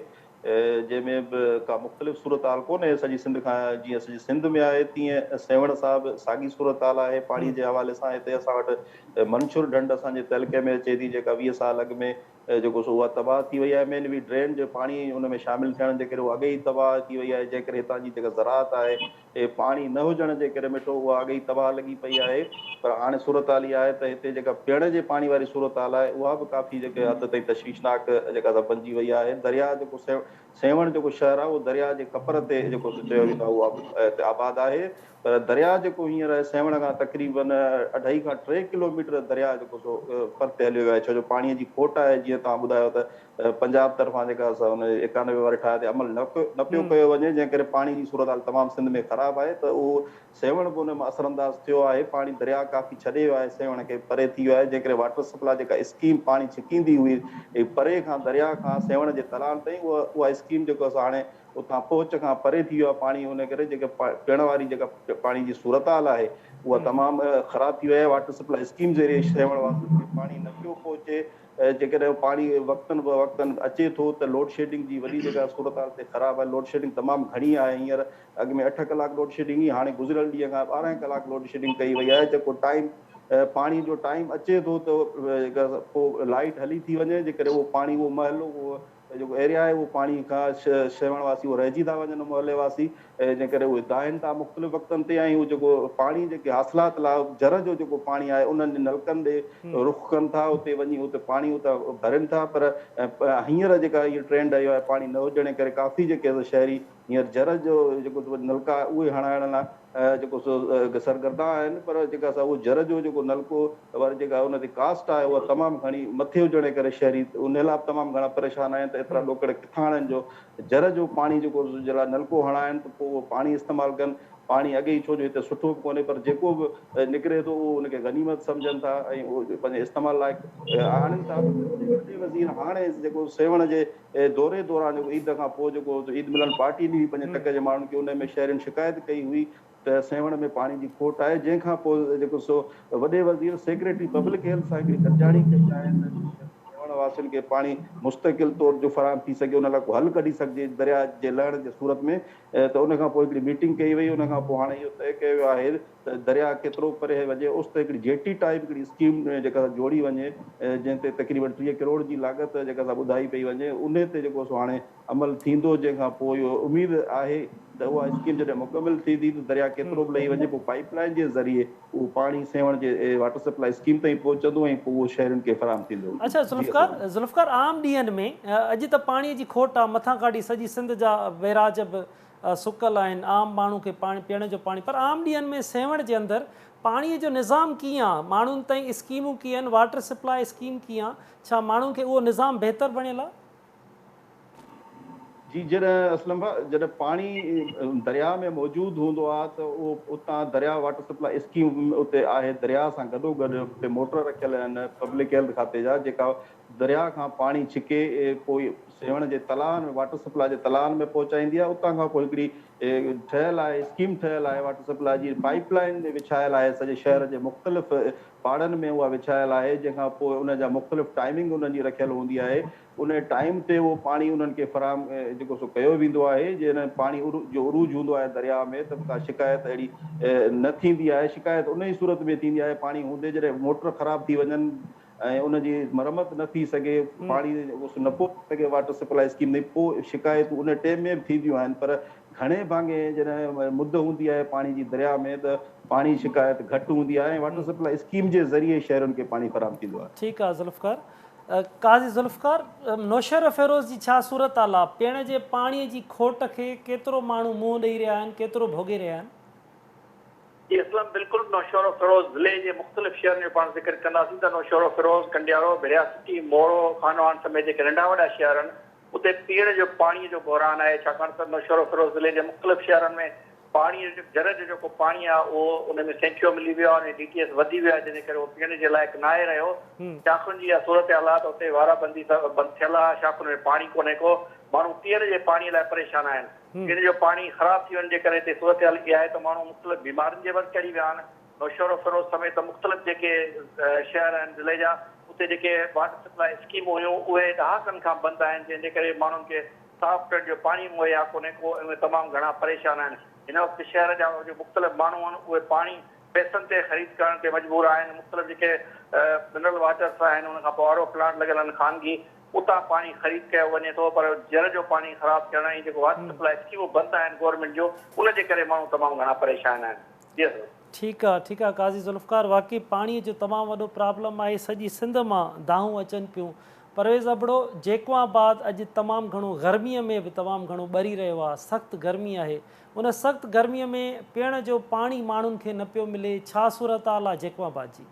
جنهن ۾ به ڪا مختلف صورتحال ڪونهي سڄي سنڌ کان جيئن سڄي سنڌ ۾ آهي تيئن سيوهڻ سان به ساڳي صورتحال آهي پاڻي جي حوالي سان هتي اسان وٽ منڇر ڍنڍ اسان جي تعلقي ۾ اچي ٿي جيڪا 20 سال اڳ ۾ جيڪو سو اها تباهه ٿي وئي آهي مين وي ڊرين جو پاڻي ان ۾ شامل ٿيڻ جي ڪري اها اڳي ئي تباهه ٿي وئي آهي جنهن ڪري هتان جي جيڪا زراعت آهي پاڻي نه هجڻ جي ڪري مٺو اها اڳي ئي تباهه لڳي پئي آهي پر هاڻي صورتحال اها آهي ته هتي جيڪا پيئڻ جي پاڻي واري صورتحال آهي اها به ڪافي جيڪي حد تائين تشويشناڪ جيڪا سا بنجي وئي آهي درياهه جيڪو سيوهڻ جيڪو شهر آهي اهو درياهه جي ڪپر تي جيڪو سو چيو ويندو آهي اهو هتي آباد آهي پر درياهه جيڪو هينئر آهي سيوهڻ کان تقريبن اڍائي کان ٽي ڪلوميٽر درياهه جيڪو سو پرتي هليو ويو آهي ڇو جو پاڻي جي کوٽ آهي جيئن توهان ٻڌايو ته پنجاب طرفان جيڪا ان 91 واري ٺاهه تي عمل نه پيو ڪيو وڃي جنهن ڪري پاڻي جي صورتحال تمام سنڌ ۾ خراب آهي ته اهو سيوهڻ به ان مان اثرانداز ٿيو آهي پاڻي درياء ڪافي ڇڏي ويو آهي سيوهڻ کي پري ٿي ويو آهي جنهن ڪري واٽر سپلاء جيڪا اسڪيم پاڻي ڇڪيندي هئي پري کان درياء کان سيوهڻ جي تلان تائين اها اها اسڪيم جيڪو اسان هاڻي اتان پهچ کان پري ٿي ويو آهي پاڻي ان ڪري جيڪا پيئڻ واري جيڪا پاڻي جي صورتحال آهي اها تمام خراب ٿي وئي آهي واٽر سپلاء اسڪيم ذريعي سيوهڻ واسين کي پاڻي نه پيو پهچي جيڪڏهن پاڻي وقتن به وقتن اچي ٿو ته لوڊشيڊنگ جي وڏي جيڪا صورتحال تي خراب آهي لوڊشيڊنگ تمام گهڻي آهي هينئر اڳ ۾ اٺ ڪلاڪ لوڊشيڊنگ هئي هاڻي گذريل ڏينهن کان 12 ڪلاڪ لوڊشيڊنگ ڪئي وئي آهي جيڪو ٽائيم پاڻي جو ٽائيم اچي ٿو ته پوء لائيٽ هلي ٿي وڃي، جيڪڏهن اهو پاڻي اهو محلو اهو جيڪو ايريا آهي اهو پاڻي کان سيوهڻ واسي اهو رهجي ٿا وڃن محلي واسي، جنهن ڪري اهي دانهن ٿا مختلف وقتن تي ۽ اهو جيڪو پاڻي جيڪي حاصلات لاء جر جو جيڪو پاڻي آهي انهن نلڪن ڏي رخ ڪن ٿا، اتي وڃي اتي پاڻي اتان ڀرين ٿا. پر هينئر جيڪا هيء ٽرينڊ آئي آهي پاڻي نه هجڻ جي ڪري ڪافي جيڪي شهري هينئر جر جو جيڪو نلڪا اهي هڻائڻ لاء جيڪو سو سرگردان آهن، پر جيڪا سا اهو جر جو جيڪو نلڪو واري جيڪا ان تي ڪاسٽ آهي اها تمام گهڻي مٿي هجڻ جي ڪري شهري ان لاء به تمام گهڻا پريشان آهن ته ايترا ڏوڪڙ ڪٿان آڻين جو جر جو پاڻي جيڪو جي لاء نلڪو هڻائن ته پوء اهو پاڻي استعمال ڪن. پاڻي اڳي ئي ڇو جو هتي سٺو به ڪونهي پر جيڪو به نڪري ٿو اهو ان کي غنيمت سمجهن ٿا ۽ اهو پنهنجي استعمال لائق آڻين ٿا. وڏي وزير هاڻي جيڪو سيوهڻ جي دوري دوران جيڪو عيد کان پوء جيڪو عيد ملن پارٽي ڏني هئي پنهنجي تڪ جي ماڻهن کي ان ۾ شهرين شڪايت ڪئي هئي ته سيوهڻ ۾ پاڻي جي کوٽ آهي، جنهن کان پوء جيڪو سو وڏي وزير سيڪريٽري پبلڪ هيلٿ سان هڪڙي گڏجاڻي ڪئي آهي ته سيوهڻ واسين کي پاڻي مستقل طور جو فراهم ٿي سگهي ان لاء ڪو حل ڪڍي سگهجي درياء جي لهڻ جي صورت ۾ ته ان کان پوء هڪڙي ميٽنگ ڪئي وئي، ان کان پوء هاڻي اهو طئي ڪيو ويو آهي ته درياء ڪيترو پري وڃي اس تي هڪڙي جيٽي ٽائيپ هڪڙي اسڪيم جيڪا سا جوڙي وڃي جنهن تي تقريبن 30 ڪروڙ جي لاڳت جيڪا سا ٻڌائي پئي وڃي انهي تي جيڪو سو هاڻي عمل ٿيندو، جنهن کان پوء اهو اميد آهي ته اها اسڪيم جڏهن مڪمل ٿيندي ته درياء ڪيترو به لهي وڃي پوء پائيپ لائين جي ذريعي اهو پاڻي سيوهڻ جي واٽر سپلاء اسڪيم تائين پهچندو ۽ پوء اهو شهرين کي فراهم ٿيندو. اڇا جي ذوالفقار، اسلم. ذوالفقار عام ڏينهن ۾ اڄ ته پاڻي جي کوٽ آ مٿان ڪاڏي سڄي سنڌ جا بئراج به سڪل آهن عام ماڻهو کي پاڻي پيئڻ جو پاڻي پر عام ڏينهن ۾ سيوهڻ جي اندر پاڻي جو نظام ڪيئن آ ماڻهن تائين اسڪيمون ڪيئن آهن واٽر سپلاء اسڪيم ڪيئن آ ڇا ماڻهن کي اهو نظام بهتر بڻيل آ؟ جي جڏهن اسلم ڀاء جڏهن پاڻي درياء ۾ موجود هوندو آ ته اهو اتان درياء واٽر سپلاء اسڪيم اتي آهي درياء سان گڏو گڏ اتي موٽر رکيل آهن پبلڪ هيلٿ کاتي جا جيڪا درياء کان پاڻي ڇڪي پوء سيوهڻ جي تلائن ۾ واٽر سپلاء جي تلائن ۾ پهچائيندي آهي اتان کان پوء هڪڙي ٺهيل آهي اسڪيم ٺهيل آهي واٽر سپلاء جي پائيپ لائين وڇايل آهي سڄي شهر جي مختلف پاڙن ۾ اها وڇايل آهي جنهن کان پوء ان جا مختلف ٽائمنگ انهن جي رکيل هوندي آهي ان ٽائيم تي اهو پاڻي انهن کي فراهم جيڪو سو ڪيو ويندو آهي جڏهن پاڻي جو عروج هوندو آهي درياء ۾ ته ڪا شڪايت اهڙي نه ٿيندي آهي شڪايت ان ئي صورت ۾ ٿيندي آهي پاڻي هوندي جڏهن موٽر خراب ٿي وڃن ۽ ان جي مرمت نه ٿي سگهي، پاڻي نه پهچي سگهي واٽر سپلاء اسڪيم تائين، پوء شڪايتون ان ٽيم ۾ به ٿينديون آهن پر گهڻي ڀاڱي جڏهن مد هوندي آهي پاڻي جي درياء ۾ ته پاڻي جي شڪايت گهٽ هوندي آهي ۽ واٽر سپلاء اسڪيم جي ذريعي شهرين کي پاڻي فراهم ٿيندو آهي. ٺيڪ آ ذوالفقار. قاضي ذوالفقار، نوشهروفيروز جي ڇا صورتحال آ؟ پيئڻ جي پاڻي جي کوٽ کي ڪيترو ماڻهو منهن ڏئي رهيا آهن، ڪيترو ڀوڳي رهيا آهن؟ جي اسلم بلڪل نوشهروفيروز ضلعي جي مختلف شهرن جو پاڻ ذڪر ڪنداسين ته نوشهروفيروز، ڪنڊيارو، ڀريا سٽي، مورو، خانواهڻ سميت جيڪي ننڍا وڏا شهر آهن اتي پيئڻ جو پاڻي جو بحران آهي ڇاڪاڻ ته نوشهروفيروز ضلعي جي مختلف شهرن ۾ پاڻي جو جر جو جيڪو پاڻي آهي اهو ان ۾ سينکيو ملي ويو آهي ڊي ٽي ايس وڌي ويو آهي جنهن جي ڪري اهو پيئڻ جي لائق ناهي رهيو شاخن جي اها صورتحال آهي ته اتي وارا بندي بند ٿيل آهي شاخن ۾ پاڻي ڪونهي ڪو ماڻهو پيئڻ جي پاڻي لاء پريشان آهن. پيئڻ جو پاڻي خراب ٿي وڃڻ جي ڪري هتي صورتحال اها آهي ته ماڻهو مختلف بيمارين جي ور چڙهي ويا آهن. نوشهروفيروز سميت مختلف جيڪي شهر آهن ضلعي جا اتي جيڪي واٽر سپلاء اسڪيمون هيون اهي ڏهاڪن کان بند آهن جنهن جي ڪري ماڻهن کي صاف پيئڻ جو پاڻي مهيا ڪونهي ڪو ۽ اهي تمام گهڻا پريشان آهن. هن وقت شهر جا جو مختلف ماڻهو آهن اهي پاڻي پئسن تي خريد ڪرڻ تي مجبور آهن مختلف جيڪي منرل واٽرس آهن ان کان پوء آر او پلانٽ لڳل آهن خانگي اتان پاڻي خريد ڪيو وڃي ٿو پر جر جو پاڻي خراب ٿيڻ ۽ جيڪو واٽر سپلاء اسڪيمون بند آهن گورنمينٽ جون ان جي ڪري ماڻهو تمام گهڻا پريشان آهن جي سر. ٺيڪ آ ٺيڪ آ قاضي ذوالفقار واقعي پاڻي جو تمام وڏو پرابلم آهي سڄي سنڌ مان دانهون اچن پيون پرويز ابڙو جيڪو آباد اڄ تمام گهڻو گرمي ۾ به تمام گهڻو ٻري رهيو آ سخت گرمي آهي ان سخت گرمي ۾ پيئڻ جو پاڻي ماڻهن کي نه پيو ملي ڇا صورتحال آ جيڪو آباد جي.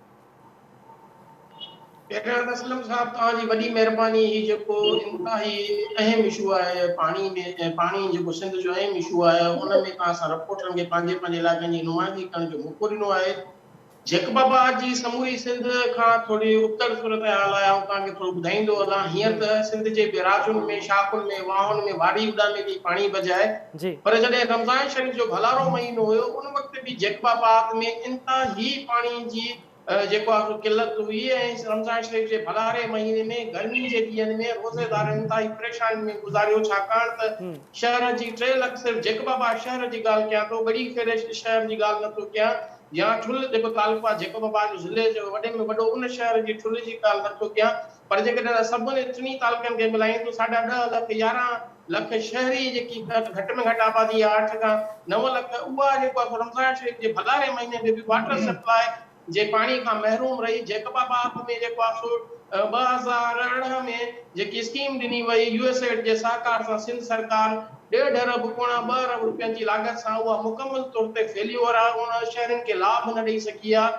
پهريان ته اسلم صاحب توهان جي وڏي مهرباني هي جيڪو انتهائي اهم اشو آهي پاڻي ۾ پاڻي جيڪو سنڌ جو اهم اشو آهي ان ۾ توهان اسان رپورٽرن کي پنهنجي پنهنجي علائقن جي نمائندگي ڪرڻ جو موقعو ڏنو آهي جيڪب آباد جي سموري سنڌ کان ٿوري ابتڙ صورتحال آهي آئون توهان کي ٿورو ٻڌائيندو هلان هينئر ته سنڌ جي بئراجن ۾ شاخن ۾ واهن ۾ واري اڏامي پئي پاڻي بجاء پر جڏهن رمضان شريف جو ڀلارو مهينو هيو ان وقت به جيڪب آباد ۾ انتهائي پاڻي جي جيڪو آهي سو قلت هئي ۽ رمضان شريف جي ڀلاري مهيني ۾ گرمي جي ڏينهن ۾ روزيدارن انتهائي پريشانين ۾ گذاريو ڇاڪاڻ ته شهر جي 3 لک صرف جيڪب آباد شهر جي ڳالهه ڪيان ٿو ڳڙهي خيري شهر جي ڳالهه نٿو ڪيان يا ٺل جيڪو تعلقو آهي جيڪب آباد جو ضلعي جو وڏي ۾ وڏو ان شهر جي ٺل جي ڳالهه نٿو ڪيان پر جيڪڏهن اسان سڀني ٽنهي تعلقن کي ملايون ته ساڍا 10 لک 11 لک شهري جيڪي گهٽ ۾ گهٽ آبادي آهي 8 کان 9 لک اها جيڪو آهي سو رمضان شريف جي ڀلاري مهيني ۾ به واٽر سپلاء جي پاڻي کان محروم رهي. جيڪب آباد ۾ جيڪو آهي سو 2018 ۾ جيڪي اسڪيم ڏني وئي يو ايس ايڊ جي سهڪار سان سنڌ سرڪار ڏيڍ ارب پوڻا 2 ارب روپين جي لاڳت سان اها مڪمل طور تي فيليور آهي ان شهرين کي لاڀ نه ڏئي سگهي آهي.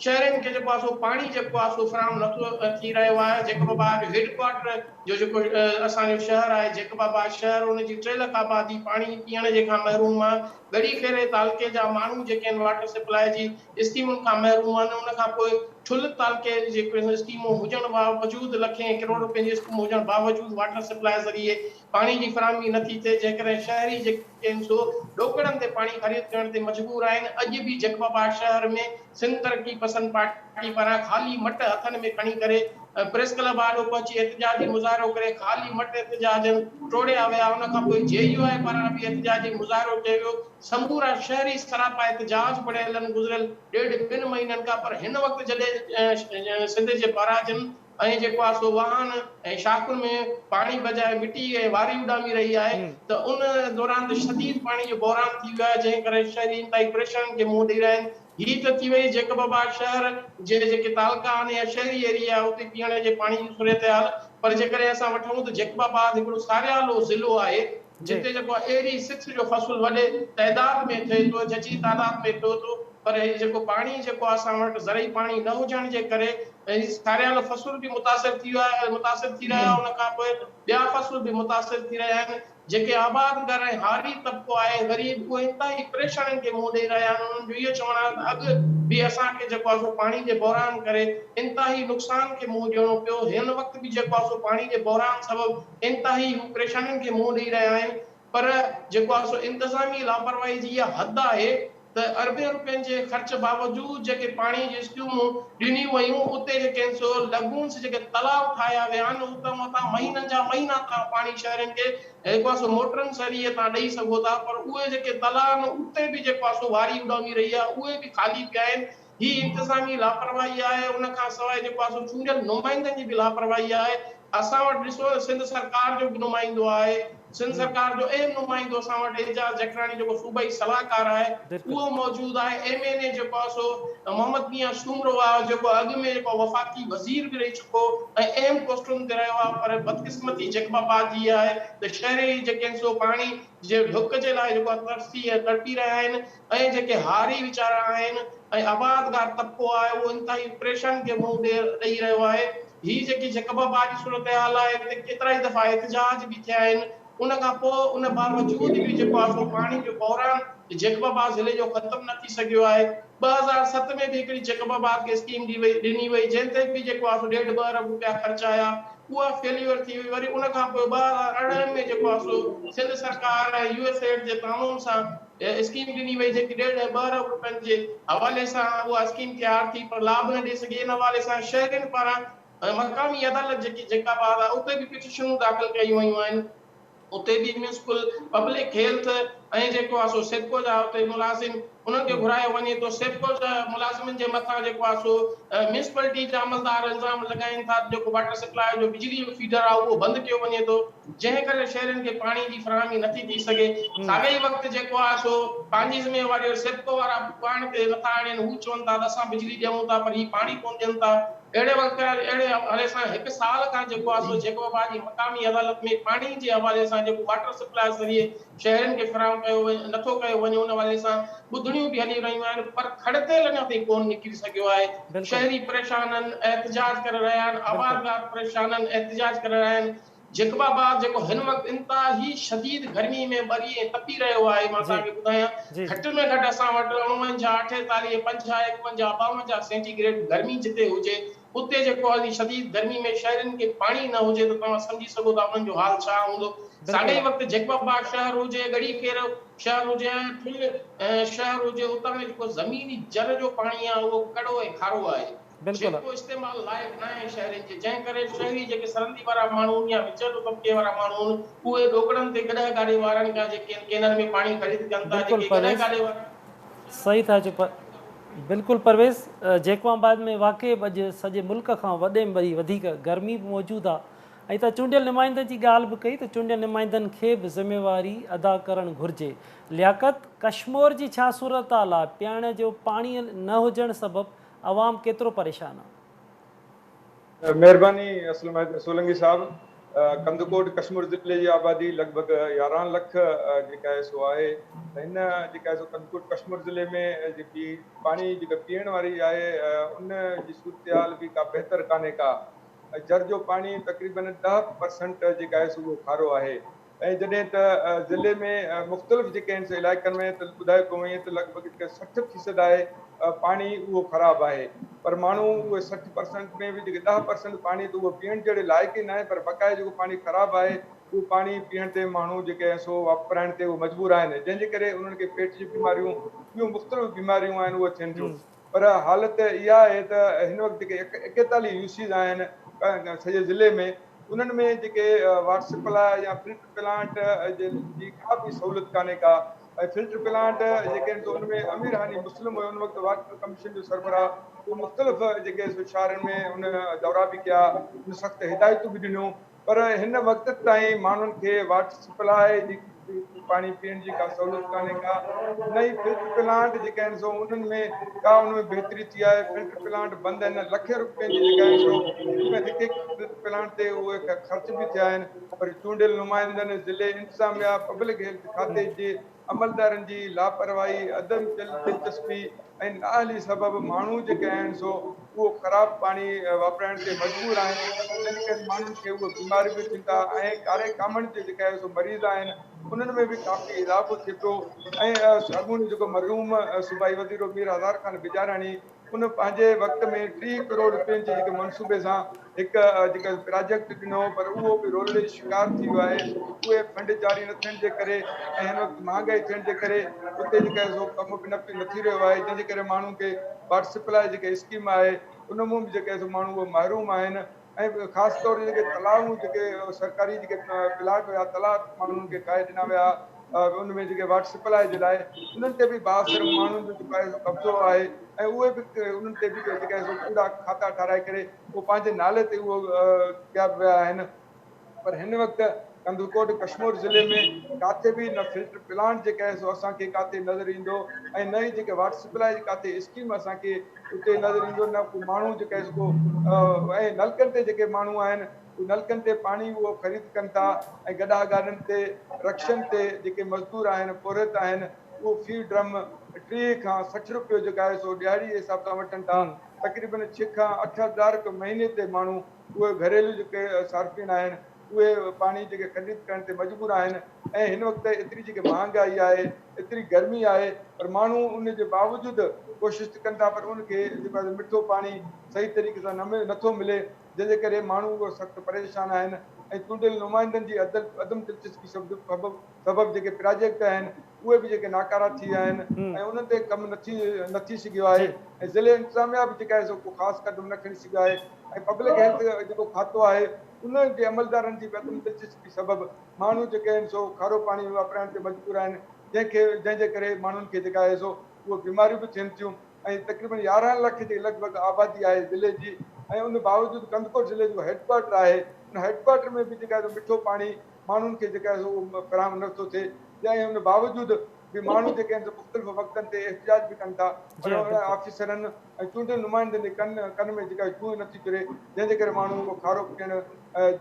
شهرين کي جيڪو آهي سو پاڻي جيڪو آهي سو فراهم نٿو ٿي رهيو آهي. جيڪب آباد جو هيڊ ڪوارٽر جو جيڪو اسان جو شهر آهي جيڪب آباد شهر ان جي 3 لک آبادي پاڻي پيئڻ جي کان محروم آهي. ڳڙهي خيري تعلقي جا ماڻهو جيڪي آهن واٽر سپلاء جي اسڪيمن کان محروم آهن. ان کان پوء ٺل تعلقي جي جيڪي اسڪيمون هجڻ باوجود لکين ڪروڙ روپين جي اسڪيمون هجڻ باوجود واٽر سپلاء ذريعي پاڻي جي فراهمي نٿي ٿئي، جنهن ڪري شهري جيڪي آهن سو ڏوڪڙن تي پاڻي خريد ڪرڻ تي مجبور آهن. اڄ به جيڪب آباد شهر ۾ سنڌ ترقي پسند پارٽي پاران خالي مٽ هٿن ۾ کڻي ڪري پريس ڪلب آڏو پهچي احتجاجي مظاهرو ڪري خالي مٽ احتجاجن ٽوڙيا ويا، ان کان پوء جي يو آء پاران به احتجاجي مظاهرو ڪيو ويو، سمورا شهري سراپا احتجاج بڻيل آهن گذريل ڏيڍ ٻن مهينن کان پر هن وقت جڏهن سنڌ جي بئراجن ۽ جيڪو آهي سو واهن ۽ شاخن ۾ پاڻي بجاء مٽي ۽ واري اڏامي رهي آهي ته ان دوران ته شديد پاڻي جو بحران ٿي ويو آهي جنهن ڪري شهري انتهائي پريشانين کي منهن ڏئي رهيا آهن. هي ته ٿي وئي جيڪب آباد شهر جي جيڪي تعلقا آهن يا شهري ايريا آهي اتي پيئڻ جي پاڻي جي صورتحال پر جيڪڏهن اسان وٺون ته جيڪب آباد هڪڙو ساريالو ضلعو آهي جتي جيڪو آهي ايري سٿ جو فصل وڏي تعداد ۾ ٿئي ٿو ججهي تعداد ۾ ٿئي ٿو پر هي جيڪو پاڻي جيڪو آهي اسان وٽ زرعي پاڻي نه هجڻ جي ڪري هي ساريالو فصل به متاثر ٿي ويو آهي متاثر ٿي رهيو آهي ان کان پوء ٻيا فصل به متاثر ٿي رهيا آهن جيڪي آبادگار ۽ هاري طبقو آهي غريب اهي انتهائي پريشانين کي منهن ڏئي رهيا آهن انهن جو اهو چوڻ آهي ته اڳ به اسان کي جيڪو آهي سو پاڻي جي بحران ڪري انتهائي نقصان کي منهن ڏيڻو پيو هن وقت به جيڪو آهي سو پاڻي جي بحران سبب انتهائي هو پريشانين کي منهن ڏئي رهيا آهن پر جيڪو آهي سو انتظامي لاپرواهي جي اها حد آهي ته اربين روپين جي خرچ باوجود جيڪي پاڻي جون اسڪيمون ڏنيون ويون اتي جيڪي آهن سو لگونس جيڪي تلاء ٺاهيا ويا آهن اتان اتان مهينن جا مهينا توهان پاڻي شهرين کي جيڪو آهي سو موٽرن ذريعي توهان ڏئي سگهو ٿا پر اهي جيڪي تلاء آهن اتي به جيڪو آهي سو واري اڏامي رهي آهي اهي به خالي پيا آهن هي انتظامي لاپرواهي آهي ان کان سواء جيڪو آهي سو چونڊيل نمائندن جي به لاپرواهي آهي اسان وٽ ڏسو ته سنڌ سرڪار جو به نمائندو آهي سنڌ سرڪار جو اهم نمائندو اسان وٽ اعجاز جکراڻي جيڪو صوبائي صلاحڪار آهي اهو موجود آهي ايم اين اي جيڪو آهي سو محمد ميان سومرو آهي جيڪو اڳ ۾ جيڪو وفاقي وزير به رهي چڪو ۽ اهم پوسٽن تي رهيو آهي پر بدقسمتي جيڪب آباد جي آهي ته شهري جيڪي آهن سو پاڻي جي ڍڪ جي لاء جيڪو آهي ترسي ۽ تڙپي رهيا آهن ۽ جيڪي هاري ويچارا آهن ۽ آبادگار طبقو آهي اهو انتهائي پريشانين کي منهن ڏئي رهيو آهي. هي جيڪي جيڪب آباد جي صورتحال آهي اتي ڪيترائي دفعا احتجاج به ٿيا آهن ان کان پوء ان باوجود به جيڪو آهي سو پاڻي جو بحران جيڪب آباد ضلعي جو ختم نه ٿي سگهيو آهي. 2007 ۾ به هڪڙي جيڪب آباد کي اسڪيم ڏني وئي جنهن تي به جيڪو آهي سو ڏيڍ ٻه ارب روپيا خرچ آيا اها فيليور ٿي وئي وري ان کان پوء 2018 ۾ جيڪو آهي سو سنڌ سرڪار ۽ يو ايس ايڊ جي تعاون سان اسڪيم ڏني وئي جيڪي ڏيڍ ۽ ٻه ارب روپين جي حوالي سان اها اسڪيم تيار ٿي پر لاڀ نه ڏئي سگهي ان حوالي سان شهرين پاران مقامي عدالت جيڪي جيڪب آباد آهي اتي به پٽيشنون داخل ڪيون ويون آهن اتي به ميونسپل پبلڪ هيلٿ ۽ جيڪو آهي سو سيپڪو جا اتي ملازم انهن کي گهرايو وڃي ٿو سيپڪو جا ملازمن جي مٿان جيڪو آهي سو ميونسپلٽي جا عملدار الزام لڳائين ٿا ته جيڪو واٽر سپلاء جو بجلي جو فيڊر آهي اهو بند ڪيو وڃي ٿو جنهن ڪري شهرين کي پاڻي جي فراهمي نٿي ٿي سگهي. ساڳئي ئي وقت جيڪو آهي سو پنهنجي ذميواري سيپڪو وارا به پاڻ تي نٿا آڻين، هو چون ٿا ته اسان بجلي ڏيون ٿا پر هي پاڻي ڪونه ڏين ٿا. اهڙي وقت اهڙي حوالي سان هڪ سال کان جيڪو آهي سو جيڪب آباد جي مقامي عدالت ۾ پاڻي جي حوالي سان جيڪو واٽر سپلاء ذريعي شهرين کي فراهم ڪيو نٿو ڪيو وڃي ان حوالي سان ٻڌڻيون به هلي رهيون آهن پر کڙ تيل اڃا تائين ڪونه نڪري سگهيو آهي. شهري پريشان آهن، احتجاج ڪري رهيا آهن، آبادگار پريشان آهن، احتجاج ڪري رهيا آهن. جيڪب آباد جيڪو هن وقت انتهائي شديد گرمي ۾ ٻري ۽ تپي رهيو آهي مان توهان کي ٻڌايان گهٽ ۾ گهٽ اسان وٽ 49، 48، 50، 51، 52 سينٽي گريڊ گرمي جتي هجي اتي جيڪو آهي شديد گرمي ۾ شهرين کي پاڻي نه هجي ته توهان سمجهي سگهو ٿا انهن جو حال ڇا هوندو ساڳئي وقت جيڪب آباد شهر هجي ڳڙهي خير شهر هجي يا ٺل شهر هجي اتان جو جيڪو زميني جر جو پاڻي آهي اهو ڪڙو ۽ کارو آهي جيڪو استعمال لائق ناهي شهرين جي جنهن ڪري شهري جيڪي سرندي وارا ماڻهو آهن يا وچولو طبقي وارا ماڻهو آهن اهي ڏوڪڙن تي گڏهه گاڏي وارن کان جيڪي آهن ڪينن ۾ پاڻي خريد ڪن ٿا بلڪل جيڪي گڏهه پرويز گاڏي وارا صحيح ٿا چئو بلڪل پرويز جيڪب آباد ۾ واقعي به اڄ سڄي ملڪ کان وڏي ۾ وڏي وڌيڪ گرمي به موجود آهي ۽ توهان چونڊيل نمائندن جي ڳالهه به ڪئي ته چونڊيل نمائندن کي به ذميواري ادا ڪرڻ گهرجي. لياقت، ڪشمور جي ڇا صورتحال آهي؟ پيئڻ جو پاڻي نه هجڻ سبب عوام ڪيترو پريشان آهي؟ مهرباني اسلم حيدر سولنگي صاحب. ڪنڌڪوٽ ڪشمور ضلعي جي آبادي لڳ ڀڳ 11 لک جيڪا آهي سو آهي ته هن جيڪا آهي سو ڪنڌڪوٽ ڪشمور ضلعي ۾ جيڪي پاڻي جيڪا پيئڻ واري آهي ان جي صورتحال به ڪا بهتر ڪانهي ڪا. جر جو پاڻي تقريبن 10% جيڪا آهي سو اهو کارو آهي ۽ جڏهن ته ضلعي ۾ مختلف جيڪي آهن سو علائقن ۾ ته ٻڌايو پيو وڃي ته لڳ ڀڳ جيڪا 60% آهي پاڻي اهو خراب آهي پر ماڻهو اهي 60% ۾ به جيڪي 10% پاڻي ته اهو پيئڻ جهڙي لائق ئي ناهي پر بقايا جيڪو پاڻي خراب آهي اهو پاڻي پيئڻ تي ماڻهو جيڪي آهن سو واپرائڻ تي اهو مجبور آهن جنهن جي ڪري انهن کي پيٽ جون بيماريون ٻيون مختلف بيماريون آهن اهي ٿين ٿيون. پر حالت اها آهي ته هن وقت جيڪي 41 يو سيز آهن سڄي ضلعي ۾ انهن ۾ جيڪي واٽر سپلاء يا فلٽر پلانٽ جي ڪا به سهولت ڪانهي ڪا ۽ فلٽر پلانٽ جيڪي آهن سو ان ۾ امير هاني مسلم هيو ان وقت واٽر ڪميشن جو سربراهه اهو مختلف جيڪي سو شهرن ۾ ان دورا به ڪيا ان سخت هدايتون به ڏنيون پر هن وقت تائين ماڻهن کي واٽر سپلاء جي پاڻي پيئڻ جي ڪا سهولت ڪانهي ڪا نه ئي فلٽر پلانٽ جيڪي آهن سو انهن ۾ ڪا ان ۾ بهتري ٿي آهي فلٽر پلانٽ بند آهن لکين روپين جي جيڪا آهن سو هڪ هڪ فلٽر پلانٽ تي اهي خرچ به ٿيا آهن پر چونڊيل نمائندن ضلعي انتظاميا پبلڪ هيلٿ کاتي جي عملدارن جي لاپرواهي، عدم دلچسپي ۽ نااهلي سبب ماڻهو جيڪي آهن سو اهو خراب پاڻي واپرائڻ تي مجبور آهن جنهن ڪري ماڻهن کي اهي بيماريون به ٿين ٿا ۽ ڪاري ڪامڻ جي جيڪا آهي سو مريض آهن انهن ۾ به ڪافي اضافو ٿئي پيو ۽ اڳوڻي جيڪو مرحوم صوبائي وزير مير هزار خان بجاراڻي ان پنهنجي وقت ۾ 30 ڪروڙ روپين جي هڪ منصوبي سان هڪ جيڪا پراجيڪٽ ڏنو پر اهو به رولڙي جو شڪار ٿي ويو آهي اهي فنڊ جاري نه ٿيڻ جي ڪري ۽ هن وقت مهانگائي ٿيڻ جي ڪري اتي جيڪا سو ڪم به نه ٿي رهيو آهي جنهن جي ڪري ماڻهن کي واٽر سپلاء جيڪا اسڪيم آهي ان مان به جيڪا سو ماڻهو اهي محروم آهن ۽ خاص طور جيڪي تلائون جيڪي سرڪاري جيڪي پلاٽ هيا تلاء ماڻهن کي ٺاهي ڏنا ويا ان ۾ جيڪي واٽر سپلاء جي لاء انهن تي به بااثر ماڻهن جو جيڪو آهي سو قبضو آهي ۽ اهي به انهن تي به جيڪا آهي سو ڪوڙا کاتا ٺاهرائي ڪري اهو پنهنجي نالي تي اهو ڪيا به ويا آهن پر هن وقت ڪنڌڪوٽ ڪشمور ضلعي ۾ ڪاٿي به نه فلٽر پلانٽ جيڪا آهي سو اسان کي ڪاٿي نظر ايندو ۽ نه ئي جيڪي واٽر سپلاء جي ڪاٿي اسڪيم اسان کي اتي نظر ايندو نه ڪو ماڻهو جيڪا آهي سو ڪو ۽ نلڪن تي جيڪي ماڻهو آهن اهي نلڪن تي پاڻي اهو خريد ڪن ٿا ۽ گڏها گاڏن تي رڪشن تي جيڪي مزدور آهن پورهيت آهن اهو في ڊرم 30 کان 60 روپيو جيڪا آهي سو ڏهاڙي جي حساب سان وٺن ٿا تقريبن 6 کان 8 هزار روپيو مهيني تي ماڻهو اهي گهريلو جيڪي صارفين آهن اهي پاڻي جيڪي خريد ڪرڻ تي مجبور آهن ۽ هن وقت ايتري جيڪي مهانگائي آهي ايتري گرمي آهي پر ماڻهو ان جي باوجود ڪوشش ته ڪن ٿا پر ان کي جيڪو آهي مٺو پاڻي صحيح طريقي سان نه نٿو ملي جنهن جي ڪري ماڻهو اهو سخت پريشان آهن ۽ چونڊيل نمائندن جي عدم دلچسپي سبب جيڪي پراجيڪٽ آهن اهي به جيڪي ناڪارا ٿي ويا آهن ۽ انهن تي ڪم نه ٿي نه ٿي سگهيو آهي ۽ ضلعي انتظاميا به جيڪا آهي سو ڪو خاص قدم نه کڻي سگهيو آهي ۽ پبلڪ هيلٿ جيڪو کاتو آهي ان جي عملدارن جي به عدم دلچسپي سبب ماڻهو جيڪي آهن سو کارو پاڻي واپرائڻ تي مجبور آهن جنهن کي جنهن جي ڪري ماڻهن کي جيڪا آهي سو اهي بيماريون به ٿين ٿيون ۽ تقريبن 11 لک جي لڳ ڀڳ آبادي آهي ضلعي جي ۽ ان باوجود ڪنڌڪوٽ ضلعي جو هيڊ ڪوارٽر آهي ان هيڊ ڪوارٽر ۾ به جيڪا آهي سو مٺو پاڻي ماڻهن کي جيڪا آهي سو اهو فراهم نه ٿو ٿئي ۽ ان باوجود به ماڻهو جيڪي آهن سو مختلف وقتن تي احتجاج به ڪن ٿا پر انهن آفيسرن ۽ چونڊيل نمائندن جي ڪن ڪن ۾ جيڪا جونء نٿي چري جنهن جي ڪري ماڻهو اهو کارو پيئڻ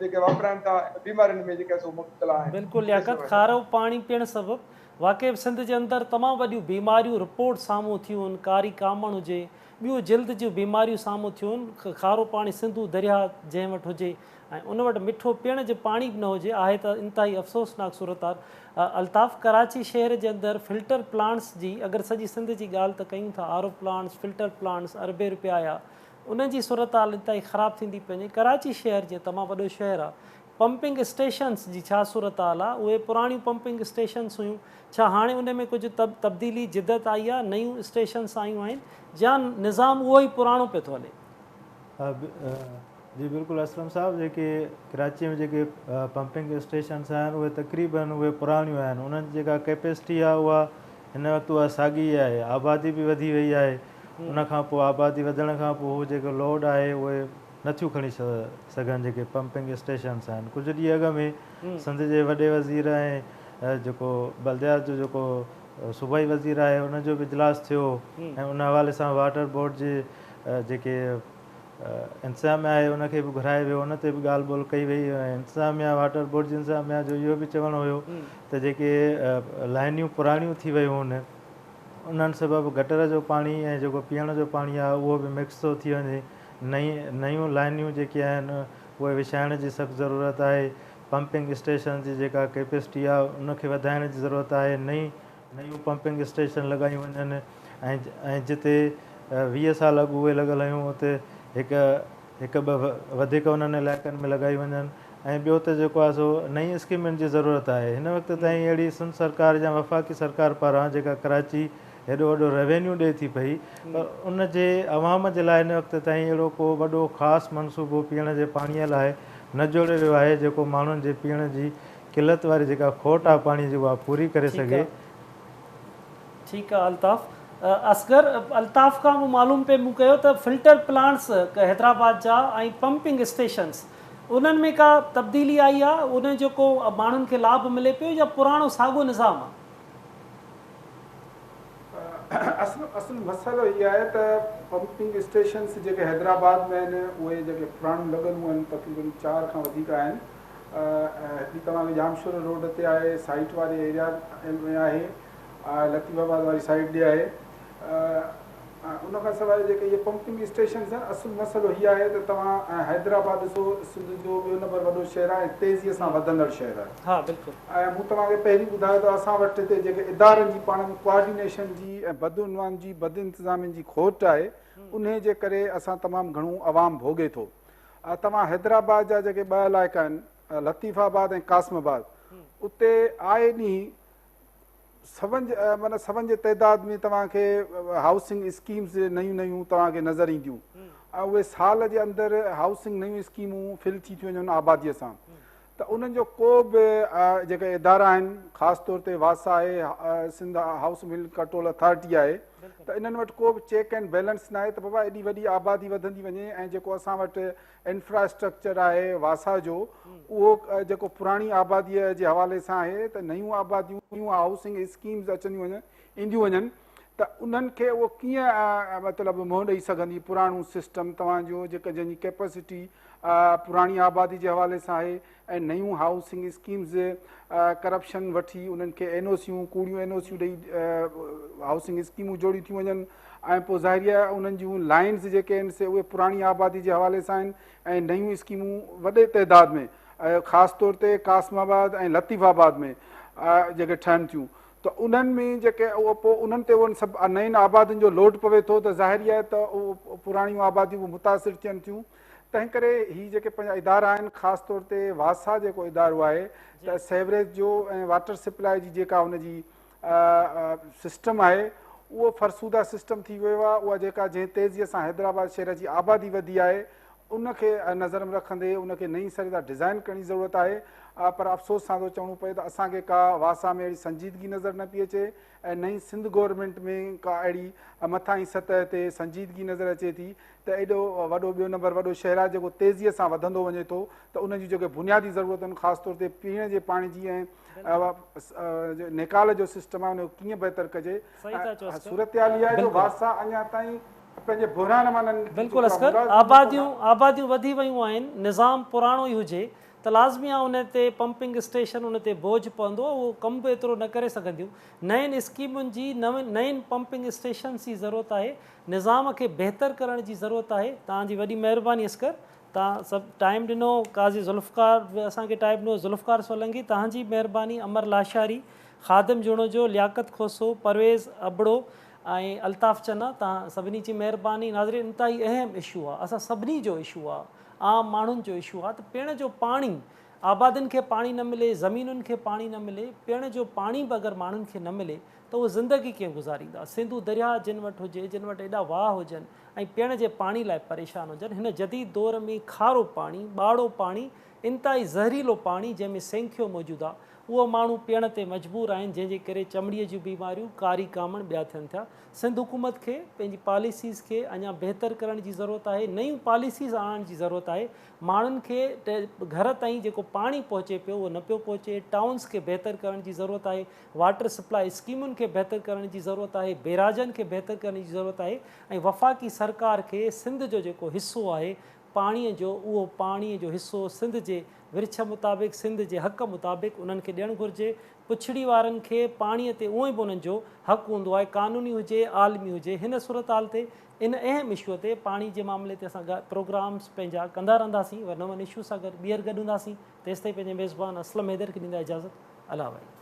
جيڪي واپرائن ٿا ۽ بيمارين ۾ جيڪا سو مبتلا آهن. بلڪل لياقت کارو پاڻي پيئڻ سبب واقعي به سنڌ جي اندر تمام وڏيون بيماريون رپورٽ سامهون ٿيون آهن ڪاري ڪامڻ هجي ٻيون جلد جون بيماريون سامهون ٿيون آهن کارو پاڻي سنڌو درياهه جنهن وٽ هجي ۽ ان وٽ مٺو پيئڻ جو پاڻي به نه هجي آهي ته انتهائي افسوسناڪ صورتحال. الطاف ڪراچي شهر جي اندر فلٽر پلانٽس جي اگر سڄي سنڌ جي ڳالهه ته ڪيون ٿا R O plants filter plants اربين روپيا آيا انهن جي صورتحال انتهائي خراب ٿيندي پئي وڃي ڪراچي شهر جيئن تمام وڏو شهر آهي پمپنگ اسٽيشنس جي ڇا صورتحال آ اهي پراڻيون پمپنگ اسٽيشنس هيون ڇا هاڻي ان ۾ ڪجهه تبديلي جدت آئي آ نيون اسٽيشنس آيون آهن يا نظام اهو ئي پراڻو پيو ٿو هلي. جي بلڪل اسلم صاحب جيڪي ڪراچي ۾ جيڪي پمپنگ اسٽيشنس آهن اهي تقريبن اهي پراڻيون آهن انهن جي جيڪا ڪيپيسٽي آهي اها هن وقت اها ساڳي ئي آهي آبادي به وڌي وئي آهي ان کان پوء آبادي وڌڻ کان پوء هو جيڪو لوڊ آهي اهي نٿيون کڻي سگهن جيڪي پمپنگ اسٽيشنس آهن ڪجهه ڏينهن اڳ ۾ سنڌ جي وڏي وزير ۽ جيڪو بلديات جو جيڪو صوبائي وزير آهي ان جو به اجلاس ٿيو ۽ ان حوالي سان واٽر بورڊ جي جيڪي انتظاميا آهي ان کي به گهرايو ويو ان تي به ڳالهه ٻولهه ڪئي وئي ۽ انتظاميا واٽر بورڊ جي انتظاميا جو اهو به چوڻ هيو ته جيڪي لائنيون پراڻيون ٿي ويون آهن انهن سبب گٽر جو پاڻي ۽ جيڪو پيئڻ جو پاڻي آهي اهو به مڪس ٿو ٿي وڃي نئين نيون لائنيون جيڪي آهن اهي وڇائڻ جي سخت ضرورت آهي پمپنگ اسٽيشن جي جيڪا ڪيپيسٽي آهي ان کي وڌائڻ جي ضرورت آهي نئين نيون پمپنگ اسٽيشن لڳايون وڃن ۽ ۽ جتي 20 سال اڳ اهي لڳل هيون اتي هڪ هڪ ٻه وڌيڪ انهن علائقن ۾ لڳايون وڃن ۽ ٻيو ته جيڪو آهي سو نئين اسڪيمن جي ضرورت آهي هن وقت تائين اهڙي سنڌ سرڪار يا وفاقي سرڪار پاران جيڪا ڪراچي هيڏو وڏو روينيو ڏئي ٿي پئي پر ان جي عوام جي لاء هن وقت تائين اهڙو ڪو وڏو خاص منصوبو پيئڻ جي پاڻي لاء نه جوڙيو ويو آهي جيڪو ماڻهن جي پيئڻ جي قلت واري جيڪا کوٽ آ پاڻي جي اها پوري ڪري ٺيڪ آ سگهي. ٺيڪ آ الطاف اصغر الطاف کان مون معلوم پئي مون ڪيو ته فلٽر پلانٽس حيدرآباد جا ۽ پمپنگ اسٽيشنس انهن ۾ ڪا تبديلي آئي آ ان جو ڪو ماڻهن کي لاڀ ملي پيو يا پراڻو ساڳو نظام آ. اصل اصل مسئلو هي آهي ته پمپنگ اسٽيشنس جيڪي حيدرآباد ۾ آهن اهي جيڪي پراڻيون لڳل هيون تقريبن 4 کان وڌيڪ آهن هڪڙي توهان کي ڄامشورو روڊ تي آهي سائيٽ واري ايريا ۾ آهي لطيف آباد واري سائيٽ ڏي آهي ان کان سواء جيڪي اهي پمپنگ اسٽيشنز آهن اصل مسئلو هي آهي ته توهان حيدرآباد ڏسو سنڌ جو ٻيو نمبر وڏو شهر آهي ۽ تيزي سان وڌندڙ شهر آهي ها بلڪل. ۽ مون توهان کي پهرين ٻڌايو ته اسان وٽ هتي جيڪي ادارن جي پاڻ ۾ ڪوآرڊينيشن جي ۽ بدعنوان جي بدانتظامين جي کوٽ آهي انهي جي ڪري اسان تمام گهڻو عوام ڀوڳي ٿو توهان حيدرآباد جا جيڪي ٻه علائقا آهن لطيف آباد ۽ قاسم آباد اتي آئي ڏينهن سون معنيٰ سون جي تعداد ۾ توهان کي هائوسنگ اسڪيمز نيون نيون توهان کي نظر اينديون ۽ اهي سال جي اندر هائوسنگ نيون اسڪيمون فل ٿي ٿيون وڃن آبادي سان ته انهن جو ڪو به جيڪي ادارا آهن خاص طور تي واسا آهي سنڌ هائوس مل ڪنٽرول اٿارٽي آهي ته انهن وٽ ڪو به چيڪ اينڊ بيلنس ناهي ته بابا ايڏي وڏي آبادي وڌندي وڃي ۽ جيڪو اسان وٽ انفراسٽرڪچر آهي واسا جو اهو جيڪو پراڻي آبادي جي حوالي سان آهي ته نيون آباديون نيون هائوسنگ اسڪيمز اچنديون وڃن اينديون وڃن ته انهن کي اهو ڪيئن مطلب منهن ڏئي سگهندي پراڻو سسٽم توهان جو جيڪا جنهن جي ڪيپسٽي پراڻي آبادي جي حوالي سان آهي ۽ نيون هائوسنگ اسڪيمز ڪرپشن وٺي انهن کي اين او سيون ڪوڙيون اين او سيون ڏئي هائوسنگ اسڪيمون جوڙيون ٿيون وڃن ۽ پوء ظاهري آهي انهن جون لائنز جيڪي آهن سي اهي پراڻي آبادي جي حوالي سان آهن ۽ نيون اسڪيمون وڏي تعداد ۾ خاص طور تي قاسم آباد ۽ لطيف آباد ۾ جيڪي ٺهن ٿيون ته انهن ۾ جيڪي اهو پوء انهن تي انهن سڀ نين آبادين جو لوڊ پوي ٿو ته ظاهري آهي ته اهو پراڻيون آباديون به متاثر ٿين ٿيون تنهن ڪري هي جيڪي پنهنجا ادارا آهن خاص طور تي واسا جيڪو ادارو آهي ته سيوريج جو ۽ واٽر سپلاء جي جيڪا ان جي سسٽم آهي اهو فرسوده سسٽم ٿي ويو آهي اها جيڪا جنهن تيزي سان حيدرآباد شهر جي آبادي وڌي آهي ان کي نظر ۾ رکندي ان کي نئين سري سان ڊزائن ڪرڻ جي ضرورت آهي پر افسوس سان ٿو چوڻو پئي ته اسان کي ڪا واسا ۾ اهڙي سنجيدگي نظر نه پئي اچي ۽ نه ئي سنڌ گورنمينٽ ۾ ڪا اهڙي مٿاهين سطح تي سنجيدگي نظر اچي ٿي ته ايڏو وڏو ٻيو نمبر وڏو شهر آهي جيڪو تيزي سان وڌندو وڃي ٿو ته ان جون جيڪي بنيادي ضرورتون خاص طور تي پيئڻ جي پاڻي جي ۽ نيڪال جو سسٽم آهي ان کي ڪيئن بهتر ڪجي صورتحال اها آهي جو واسا اڃا تائين پنهنجي بحران مان نه نڪري بلڪل چڪو آهي. اصغر، ملازمن جو آباديون پگهار. آباديون وڌي ويون آهن، نظام پراڻو ئي هجي ته لازمي آهي ان تي پمپنگ اسٽيشن ان تي بوجهه پوندو اهو ڪم به ايترو نه ڪري سگهنديون، نين اسڪيمن جي نين پمپنگ اسٽيشنس جي ضرورت آهي، نظام کي بهتر ڪرڻ جي ضرورت آهي، توهان جي وڏي مهرباني اصغر توهان سڀ ٽائيم ڏنو، قاضي ذوالفقار به اسان کي ٽائيم ڏنو، ذوالفقار سولنگي توهان جي مهرباني، امر لاشاري، خادم جوڻيجو، لياقت کوسو، پرويز ابڙو ۽ الطاف چنا توهان سڀني جي مهرباني. ناظرين انتهائي اهم اشو آ اسان سڀني جو اشو آ عام ماڻهن جو اشو آ ته پيئڻ جو پاڻي آبادين کي پاڻي نه ملي، زمينن کي پاڻي نه ملي، پيئڻ جو پاڻي به اگر ماڻهن کي نه ملي ته اهي زندگي ڪيئن گذاريندا؟ سنڌو درياهه جن وٽ هجي، جن وٽ ايڏا واهه هجن ۽ پيئڻ جي پاڻي لاء پريشان هجن، هن جديد دور ۾ کارو پاڻي، ٻاڙو پاڻي، انتهائي زهريلو پاڻي جنهن ۾ سينکيو موجود آ، اهو ماڻهو پيئڻ تي مجبور آهن، جنهن جي ڪري چمڙيء جون بيماريون، ڪاري ڪامڻ ٻيا ٿين ٿيا. سنڌ حڪومت کي پنهنجي پاليسيز کي اڃا بهتر ڪرڻ جي ضرورت آهي، نيون پاليسيز آڻڻ جي ضرورت آهي، ماڻهن کي گهر تائين جيڪو پاڻي پهچي پيو اهو نه پيو پهچي، ٽائونز کي بهتر ڪرڻ جي ضرورت آهي، واٽر سپلاء اسڪيمن کي بهتر ڪرڻ جي ضرورت آهي، بيراجن کي بهتر ڪرڻ جي ضرورت آهي ۽ وفاقي سرڪار کي سنڌ جو جيڪو حصو آهي پاڻي جو اهو پاڻي جو حصو سنڌ جي ورڇ مطابق سنڌ جي حق مطابق انهن کي ڏيڻ گهرجي، پڇڙي وارن کي پاڻي تي اونئن به انهن جو حق هوندو آهي قانوني هجي عالمي هجي هن صورتحال تي ان اهم اشو تي پاڻي جي معاملي تي اسان پروگرامز پنهنجا ڪندا رهنداسين ور نون اشو سان گڏ ٻيهر گڏ هونداسين تيستائين پنهنجي ميزبان اسلم حيدر کي ڏيندا اجازت الله وحيد.